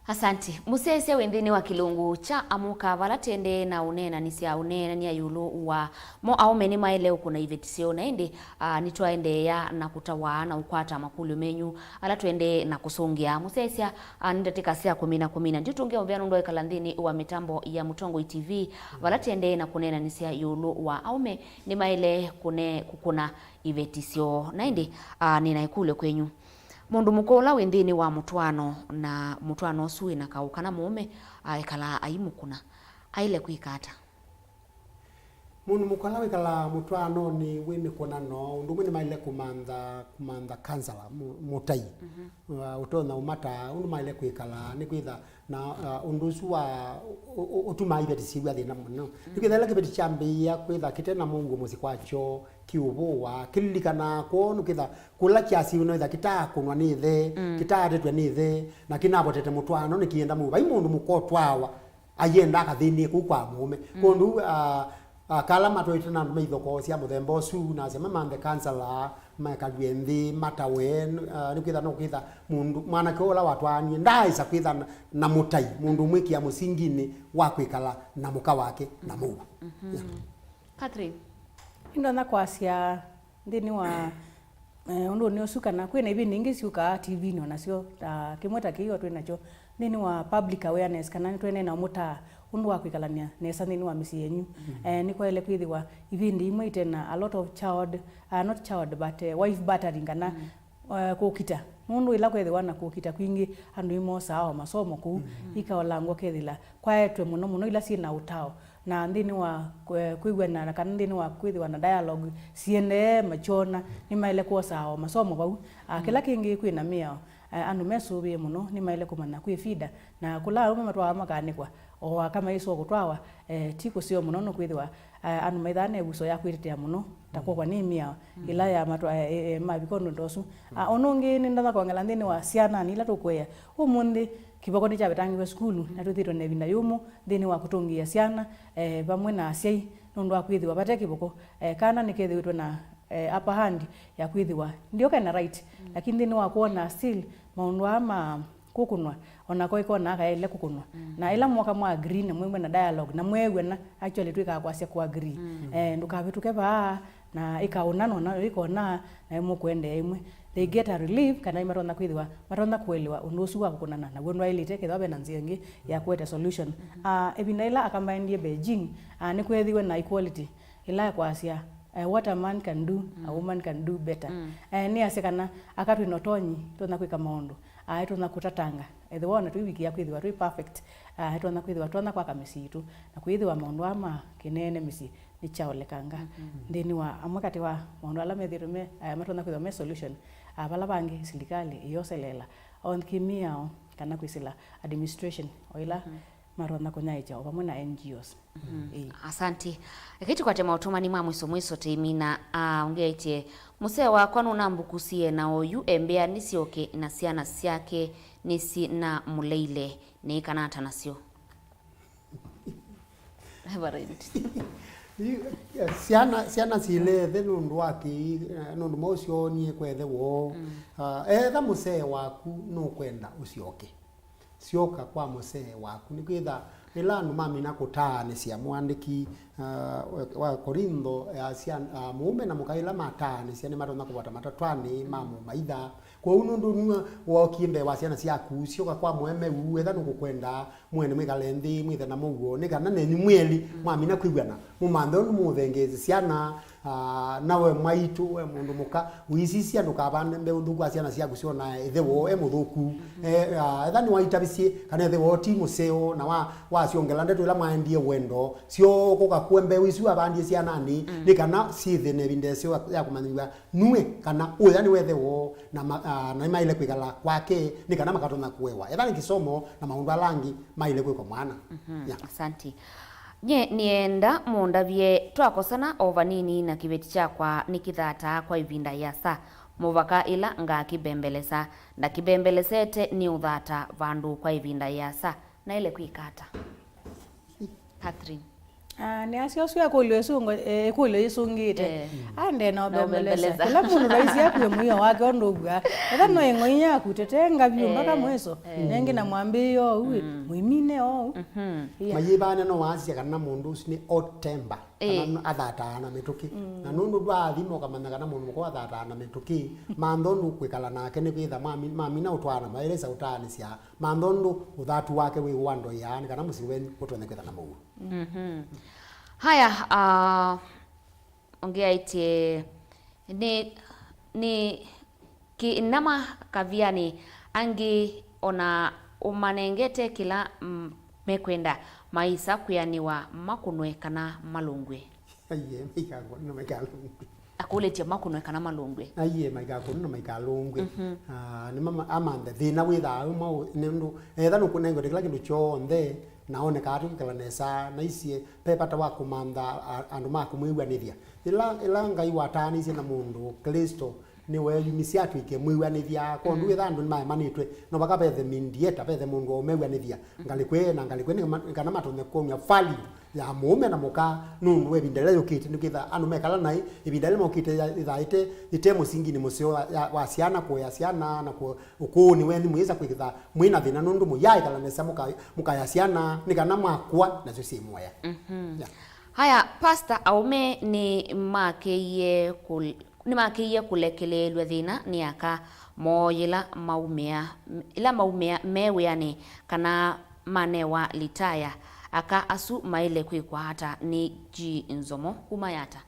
Asanti. Mũsyaĩĩsya wĩ nthĩnĩ wa kĩlungu kya Amũka, vala tendee na ũneenanĩsya, ũneenany'a ĩũlũ wa mo aũme nĩmaĩle ũkũna iveti syoo, na ĩndĩ, ah, nĩtwaendeea na kũtawaa na ũkwata makũlyo menyu ala twendee na kũsũngĩa. Mũsyaĩĩsya, ah, nĩ ndatĩka sya kũmina, kũmina. Ndiũtũngĩa ũvea nũndũ wa ĩkala nthĩnĩ wa mĩtambo ya Mũtongoi T V, vala tendee na kũneenanĩsya ĩũlũ wa aũme nĩmaĩle kũne-, kũkũna iveti syoo. Na ĩndĩ, ah, nĩ na ĩkũlyo kwenyu. Mũndũ mũka ũla wĩ nthĩnĩ wa mũtwaano, na mũtwaano ũsu wĩ na kaũ kana mũũme aekalaa aimũkũna, aĩle kwĩka ata? Mũndũ mũka ũla wĩkalaa mũtwaanonĩ wĩ mĩkũnano, ũndũ ũmwe nĩmaĩle kũmantha, kũmantha counselor, mũ-, mũtai. Uh, ũtonya ũmataa ũndũ maĩle kwĩkala, nĩkwĩtha na, uh, ũndũ ũsu wa ũ-, ũ-, ũtumaa iveti syĩw'a thĩna mũno. Nĩkwĩtha ĩla kĩveti kyambĩĩa kwĩtha kĩte na mũuo mũsyĩ kwakyo, kĩũvũwa, kĩlilikanaa kwoo, nĩkwĩtha kũla kyasiw'e noĩtha kĩtaakũnwa nĩ ĩthe, kĩtaatetw'a nĩ ĩthe, na kĩnavotete mũtwaano nĩkĩenda mũuo. Vai mũndũ mũka ũtwawa ayenda akathĩnĩe kũu kwa mũũme. Kwondũ, ah, ah, kala matwaĩte na andũ ma ithokoo sya mũthemba ũsu, nasya mamanthe counselor, mekalw'e nthĩ, matawe, n-, ah, nĩkwĩtha no kwĩtha mũndũ, mwanake ũla watwaanie ndaaĩsa kwĩtha na, na mũtai, mũndũ ũmwĩkĩa mũsinginĩ wa kwĩkala na mũka wake na mũuo. Yeah. Catherine? Nĩndonya kwasya nthĩnĩ wa, eh, ũndũnĩ ũsu, kana kwĩ na ivindi ingĩ syũkaa T V-nĩ o nasyo, ta kĩmwe ta kĩĩ o twĩ nakyo nthĩnĩ wa public awareness, kana nĩtwene na mũtaa ũndũ wa kwĩkalany'a nesa nthĩnĩ wa mĩsyĩ yenyu. Eh, nĩkwaĩle kwĩthĩwa ivindi imwe ite na a lot of child, uh, not child, but, eh, wife battering, kana eh, kũkita. Nũndũ ĩla kwethĩwa na kũkita kwingĩ, andũ nĩmosaa o masomo kũu, ikaolangwa ũkethĩla kwaetwe mũno mũno ila syĩ na ũtao. Na nthĩnĩ wa kwe-, kwĩw'ana, na kana nthĩnĩ wa kwĩthĩwa na dialogue, siendee makyona, nĩmaĩle kwosaa o masomo vau. Ah, kĩla kĩngĩ kwĩ na mĩao, eh, andũ mesũvĩe mũno, nĩmaĩle kũmanya kwĩ fida, na kũla aũme matwawa makanĩkwa, o aka maisũa kũtwawa, eh, ti kũseo mũno nũkwĩthĩwa, eh, andũ maithaa na ĩvuso ya kwĩtetea mũno, ta kwokwa nĩ mĩao ĩla ya matwa-, eh, eh, mavika ũndũ ta ũsu. Ah, ũndũ ũngĩ nĩndonya kwongela nthĩnĩ wa syananĩ ila tũkũea. Ũmũnthĩ, kĩvoko nĩkyavetangĩwe sukulu, na twĩthĩĩtwe na ĩvinda yũmũ nthĩnĩ wa kũtũngĩĩa syana, eh, vamwe na asyai, nũndũ wa kwĩthĩwa vate kĩvoko, eh, kana nĩkethĩĩtwe na, eh, upper hand ya kwĩthĩwa ndio kena right, lakini nthĩnĩ wa kwona still maũndũ aa ma kũkũnwa, ona ko ĩkona akaĩle kũkũnwa. Na ĩla mwoka mwa agree na mwĩw'e na dialogue, na mweew'ana, actually twĩkaa kwasya kũ agree. Eh, ndũkavĩtũke vaa, na ĩkaũna, nona ĩkona, na ĩmũkũendea ĩmwe. They get a relief, kana matonya kwĩthĩwa, matonya kũelewa ũndũ ũsu wa kũkũnana, naw'o ndwaĩlĩte, kethĩwa vena nzĩa ĩngĩ ya kũete solution. Ah, ĩvinda ĩla aka maendie Beijing, ah, nĩkweethiwe na equality, ĩla kwasya, eh, what a man can do, a woman can do better. Eh, nĩasya kana aka twĩ na ũtonyi, tũtonya kwĩka maũndũ, ah, tũtonya kũtatanga. Ethĩwa ona tũivikĩa kwĩthĩwa twĩ perfect, ah, tũtonya kwĩthĩwa tũtonya kwaka mĩsyĩ itũ, na kwĩthĩwa maũndũ aa ma kĩneene mĩsyĩ nĩkyaolekanga nthĩnĩ wa amwe katĩ wa maũndũ ala methĩĩtwe me, eh, matonya kwĩthwa me solution, ah, vala vangĩ silikalĩ ĩyoseleela o nthĩnĩ yao kana kwĩsĩla administration o ĩla matonya kũnyaĩĩkya o vamwe na N G Os. Ĩĩ. Asanti. Eke tũkwate maũtũmani ma mwiso mwiso tĩimina. Ah, ũngĩ aĩtye, mũsee wakwa nũnambukusie na oyu embĩa nĩsyoke na syana syake nĩsinamũleile, nĩĩkana ata nasyo? Reverend. Yu, eh, syana, syana syĩle ĩthe nũndũ wa kĩĩ, eh, nũndũ maũsyonie kwa ĩthe woo. Ah, etha mũsee waku nũkwenda ũsyoke, syoka kwa mũsee waku. Nĩkwĩtha ĩla andũ mamina kũtaanĩsya, mũandĩki, ah, wa, wa Korintho, eh, asya, ah, mũũme na mũka ĩla mataanĩsya nĩmatonya kũvata matatwanĩ ma mũmaitha. Kwoou nũndũ nue wookie mbee wa syana syaku, syoka kwa mũemeu, etha nũkũkwenda, mwene mwĩkale nthĩ, mwĩthe na mũuo, nĩ kana nenyu mwĩelĩ mwamina kwĩw'ana, mũmanthe ũndũ mũũthengeesye syana. Ah, nawe mwaitũ, we mũndũ mũka, ũisisya ndũkavande mbeũ nthũku wa syana syaku syona ĩthe woo e mũthũku. Eh, ah, etha nĩwaitavisye kana ĩthe woo ti mũseo, na wa, wasyongela ndeto ĩla mwaendie wendo, syo kũka kũe mbeũ isu avandie syananĩ, nĩ kana syĩthĩe na ĩvinda ĩseo ya kũmanyĩw'a nue kana ũya nĩwe ĩthe woo, na ma-, ah, na nĩmaĩle kwĩkala kwake, nĩ kana makatonya kũewa etha nĩ kĩsomo na maũndũ ala angĩ maĩle kwĩkwa mwana. Yeah. Asanti. Nye nĩenda mũndavye, twakosana o vanini na kĩveti kyakwa nĩkĩthataa kwa ĩvinda ĩasa, mũvaka ĩla ngakĩmbembelesa. Ndakĩmbembelesete nĩũthata vandũ kwa ĩvinda ĩasa. Naĩle kwĩka ata? Catherine. Ah, nĩ asya ũsu ekũlyo ĩsũngũ, eh, ĩkũlyo yĩsũngĩte. Eh. Ande na ũmbembelesa. Kĩla mũndũ raisi akuwe mũio wake ũndũ ũvua. Etha no ĩng'oi yaku, tetenga vyũ mpaka mwiso. Nengĩ na mwambĩĩo ũu, mũimine ũu. Yeah. Mayĩvane no waasya kana mũndũ ũsu nĩ otemba, kana athataa na mĩtũkĩ. Na nũndũ ndwaathima ũkamanya kana mũndũ mũka athataa na mĩtũkĩ, mantha ũndũ kwĩkala nake nĩ kwĩtha mami-, mamina ũtwaana maĩlesa ũtaanĩsya, mantha ũndũ ũthatu wake wĩ wa ndoea, nĩ kana mũsyĩ wenyu ũtonye kwĩtha na mũuo. Haya, ah, ũngĩ aĩtye, nĩ, nĩ kĩnama kavianĩ, angĩ ona ũmanengete kĩla, mm, mekwenda, maisa kwĩanĩwa makũnwe kana malũngw'e. Aiye, maikakũnwe na maikalũngw'e. Akũlĩtye makũnwe kana malũngw'e. Aiye, maikakũnwe na maikalũngw'e. Ah, nĩ mama-, amanthe thĩna wĩthaa wĩ mwaũ, nĩ ũndũ etha nũkũnengete kĩla kĩndũ kyonthe, na onekaa tũkĩkala nesa, na isie pe vata wa kũmantha a-, andũ ma kũmwĩw'anĩthya. Ĩla, ĩla Ngai wataanĩisye na mũndũ Klĩsto, nĩweeyumisye atw'ĩke mwĩw'anĩthya. Kwondũ wĩtha andũ nĩmaemanĩtwe, no vaka vethe mediator, vethe mũndũ wa ũmew'anĩthya ngalĩko ĩĩ na ngalĩko ĩĩ, nĩ ma-, kana matonye kwony'a value ya mũũme na mũka, nũndũ wa ĩvinda ĩla yũkĩte, nĩkwĩtha andũ mekala naĩ, ĩvinda ĩla mokĩte ya-, ĩthaĩte ĩte mũsinginĩ mũseo wa, ya, wa syana, kũea syana na kũ-, ũkũũnĩ wenyu, mwĩsa kwĩtha mwĩ na thĩna, nũndũ mũyaaĩkala nesa mũka-, mũkaya syana, nĩ kana mwakũa, nasyo syĩmũea. Yeah. Haya, Pastor, aũme nĩmakĩie kũ-, nĩmakĩie kũlekeleelw'a thĩna nĩ aka moo yĩla maumĩa, ĩla maumĩa me wĩanĩ kana manewa litaya. Aka asu maĩle kwĩkwa ata nĩ G Nzomo kuma Yatta?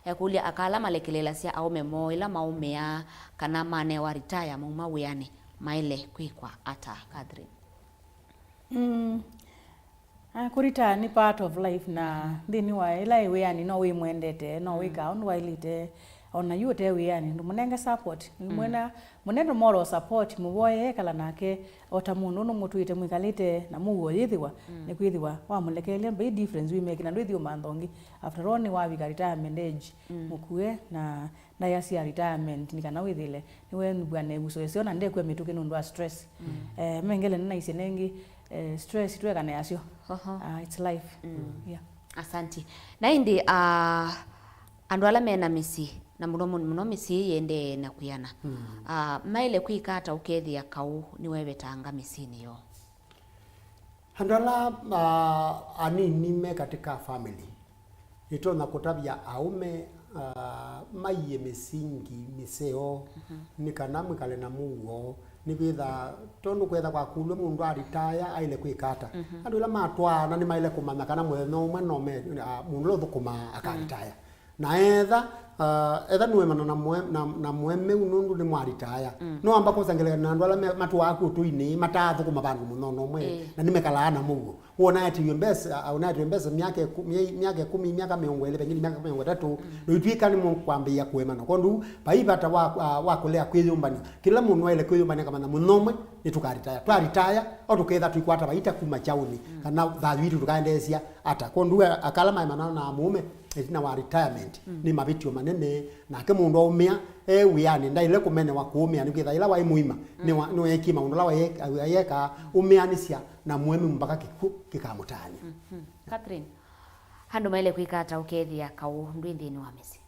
Ekũlya, aka ala malekeleelasya aũme moo ĩla maumĩa kana manewa litaya mauma wĩanĩ maĩle kwĩkwa ata, Catherine? Mm. Ah, kũrita nĩ part of life, na nthĩnĩ wa ĩla ĩ wĩanĩ no wĩmwendete, no wĩkaa ũndũ waĩlĩte, ona yu ũte wĩanĩ ndũmũnenge support. Mwena, mũnende moral support, mũvoye, ekala nake o ta mũndũ ũndũ mũtwĩte mwĩkalĩte na mũuo yĩthĩwa, nĩkwĩthĩwa wamũlekeelya, mbei difference wĩmeki na ndwĩthi ũmantha ũngĩ. After all nĩwavika retirement age, mũkue na ndaĩa sya retirement, nĩ kana wĩthĩle nĩwevw'a na ĩvuso ĩseo na ndekw'a mĩtũkĩ nũndũ wa stress. Eh, mengele nĩnaisye nengĩ, eh, stress tweka nasyo. Ah, it's life. Yeah. Asanti. Na ĩndĩ, ah, andũ ala mena mĩsyĩ, na mũno mũno mũno mĩsyĩ yendee na kwĩana, ah, maĩle kwĩka ata ũkethĩa kaũ nĩwevetanga mĩsyĩnĩ yoo? Andũ ala, ah, anini me katika family, nĩtonya kũtavya aũme, ah, maiye mĩsingi mĩseo, nĩ kana mwĩkale na mũuo, nĩkwĩtha tondũ kwetha kwakũlw'a mũndũ aritaya aĩle kwĩka ata. Andũ ĩla matwaana nĩmaĩle kũmanya kana mũthenya ũmwe no me, ah, mũndũ ũla ũthũkũmaa akaritaya. Na etha Ah, etha nũemana na mũe-, na, na mũemeu nũndũ nĩ mwaritaya. Mm. No amba kwosa ngelekany'o na andũ ala me-, matũaa kũtũinĩ, mataathũkũma vandũ mũthenya ũmwe, ĩĩ, na nĩmekalaa namo ũguo. Wona aetiwe mbesa, ah, wona aetiwe mbesa myaka ĩkũ-, mye-, myaka ĩkũmi, myaka mĩongo ĩlĩ, pengine myaka mĩongo ĩtatũ, mm, na itw'ĩka nĩ mũkwambĩĩa kũemana. Kwondũ, vai vata wa, wa, wa kũlea kwĩyũmbany'a. Kĩla mũndũ waĩle kwĩyũmbany'a kamanya mũthenya ũmwe nĩtũkaritaya. Twaritaya, o tũketha tũikwata vaita kuma kyaũnĩ, mm, kana thayũ witũ tũkaendeesya ata. Kwondũ, a-, akala maemana na mũũme ĩtina wa retirement, mm, nĩ mavĩtyo manene, nake mũndũ aũmĩa e wĩanĩ, ndaĩle kũmenewa kũũmĩa, nĩkwĩtha ĩla waĩ mũima, mm, nĩwa-, nĩweekie maũndũ ala waye-, ayekaa, ũmĩanĩsya na mũemeu mpaka kĩkw'ũ kĩkamũtaany'a. Mhm. Catherine, andũ maĩle kwĩka ata ũkethĩa kaũ ndwĩ nthĩnĩ wa mĩsyĩ?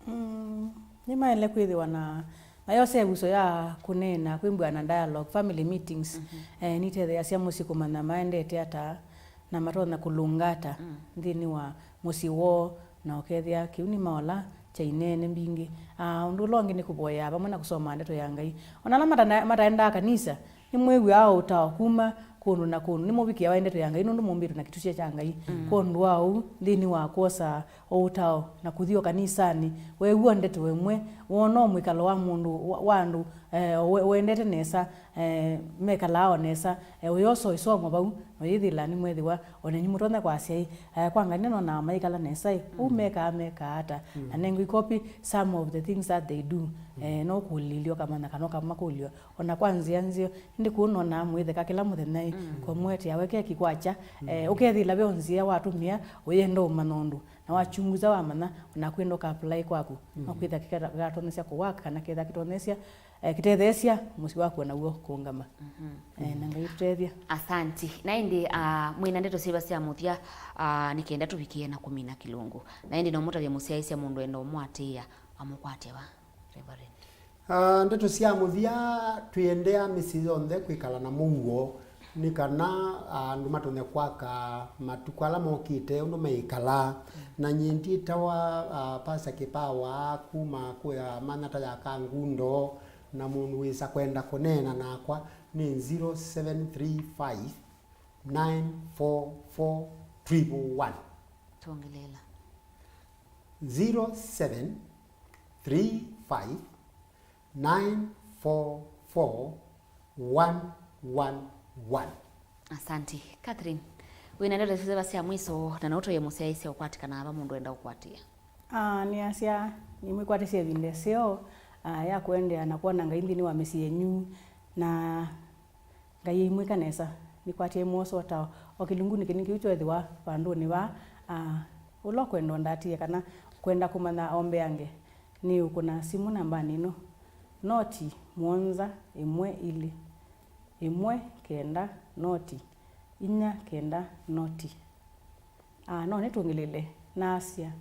Mm, nĩmaĩle kwĩthĩwa na, mayose ĩvuso ya kũneena, kwĩmbwa na dialogue, family meetings, mhm, eh, nitetheeasya mũsyĩ kũmanya maendete ata na matonya kũlũnga ata, mm, nthĩnĩ wa mũsyĩ woo, na ũkethĩa kĩu nĩ maola kya ineene mbingĩ. Ah, ũndũ ũla ũngĩ nĩ kũvoyaa vamwe na kũsoma ndeto ya Ngai. O na ala mata-, mataendaa kanisa, nĩmwĩw'aa ũtao kuma kũndũ na kũndũ. Nĩmũvikĩawa ndeto ya Ngai nũndũ mũmbĩtwe na kĩtusya kya Ngai. Mm. Kwondũ wa ũu, nthĩnĩ wa kwosa o ũtao na kũthi o kanisanĩ, weew'a ndeto ĩmwe, wona o mwĩkalo wa mũndũ, wa, wa andũ, eh, we-, wendete nesa, eh, mekalaa o nesa, eh, ũyosa o ĩsomo vau, na ũyĩthĩla nĩmwethĩwa o nenyu mũtonya kwasya ĩ, eh, kwa Ngai nĩnonaa maikala nesa ĩ, ũu, mm, mekaa, mekaa ata? Mm. Na nengwa ikopi some of the things that they do. Mm. Eh, no kũlilyo kamanya kana ũkamakũlyo. O na kwa nzĩa nzeo, ĩndĩ kũu nonaa mũitheka kĩla mũthenya ĩ, mm, kwa mwete awe keki kwakya, mm, eh, ũkethĩla ve o nzĩa watũmĩa, ũyenda ũmanya ũndũ. Na wachunguza wamanya, o na kwenda ũka apply kwaku. No, mm, kwĩtha kĩkatonesya kũwaka kana ketha kĩtonesya, eh, kĩtetheesya mũsyĩ waku o naw'o kũũngama. Mhm. Eh, na Ngai tũtethya. Asanti. Na ĩndĩ, ah, mwĩna ndeto syĩva sya mũthya, ah, nĩ kenda tũvikĩe na kũmina kĩlungu? Na ĩndĩ no mũtavye mũsyaĩĩsya mũndũ enda ũmũatĩĩa, amũkwatye va, Reverend? Ah, ndeto sya mũthya, twĩendea mĩsyĩ yonthe kwĩkala na mũuo, nĩ kana, ah, andũ matonye kwaka matukũ ala mokĩte ũndũ meĩkalaa. Na nyie ndyĩtawa, ah, Pastor Kĩpawa kuma kwĩa Manyata ya Kangundo, na mũndũ wĩsa kwenda kũneena nakwa nĩ zero seven three five, nine four four, triple one. Twongeleela. Zero seven three five, nine four four, one one one. Asante. Catherine, wĩna ndeto syĩva sya mwiso na no ũtavye mũsyaĩĩsya ũkwatĩkana ava mũndũ enda ũkwatĩa? Ah, nĩasya, nĩmwĩkwatĩsye ĩvinda ĩseo, ah, ya kũendeea na kwona Ngai nthĩnĩ wa mĩsyĩ yenyu, na Ngai aimwĩka nesa. Nĩkwatie mwoso ũtao o kĩlungunĩ kĩnĩ kĩu kyoethĩwa vandũnĩ vaa, ah, ũla ũkwenda ũndatĩe kana kwenda kũmanya ombeange, nĩũkũna simũ nambanĩ ĩno, noti mũonza ĩmwe ilĩ, ĩmwe kenda noti inya kenda noti. Ah, no nĩtũngĩlĩle, naasya,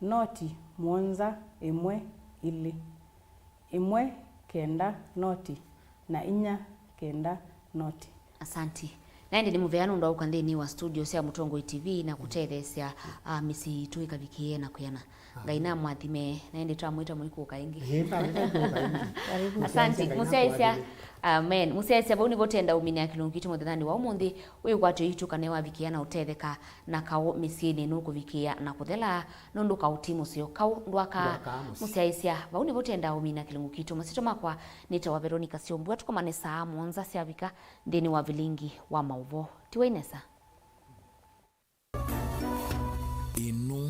noti mũonza ĩmwe ilĩ, ĩmwe kenda noti na inya kenda noti. Asanti. Na ĩndĩ nĩ mũvea nũndũ wa ũka nthĩnĩ wa studio sya Mũtongoi T V na kũtetheesya, ah, mĩsyĩ yitũ ĩkavikĩe na kwĩana. Ngai namwathime, na ĩndĩ twamwĩta mũikũka ĩngĩ. Ĩĩ, twamwĩta mũikũka ĩngĩ. Asanti. Ngai namwathime. Mũsyaĩĩsya, amen. Mũsyaĩĩsya, vau nĩvo tenda ũminĩa kĩlungu kitũ mũthenyanĩ wa ũmũnthĩ, wĩkwatyo itũ kana wavikĩa na ũtetheka na kaũ mĩsyĩnĩ nũkũvikĩa na kũthela, nũndũ kaũ ti mũseo, kaũ ndwakaa. Ndwakaa mũseo. Mũsyaĩĩsya, vau nĩvo tenda ũmina kĩlungu kitũ. Masyĩtwa makwa nĩtawa Veronica Syombua, tũkomane saa mũonza syavika nthĩnĩ wa vilingi wa maũvoo. Tiwai nesa. Ĩno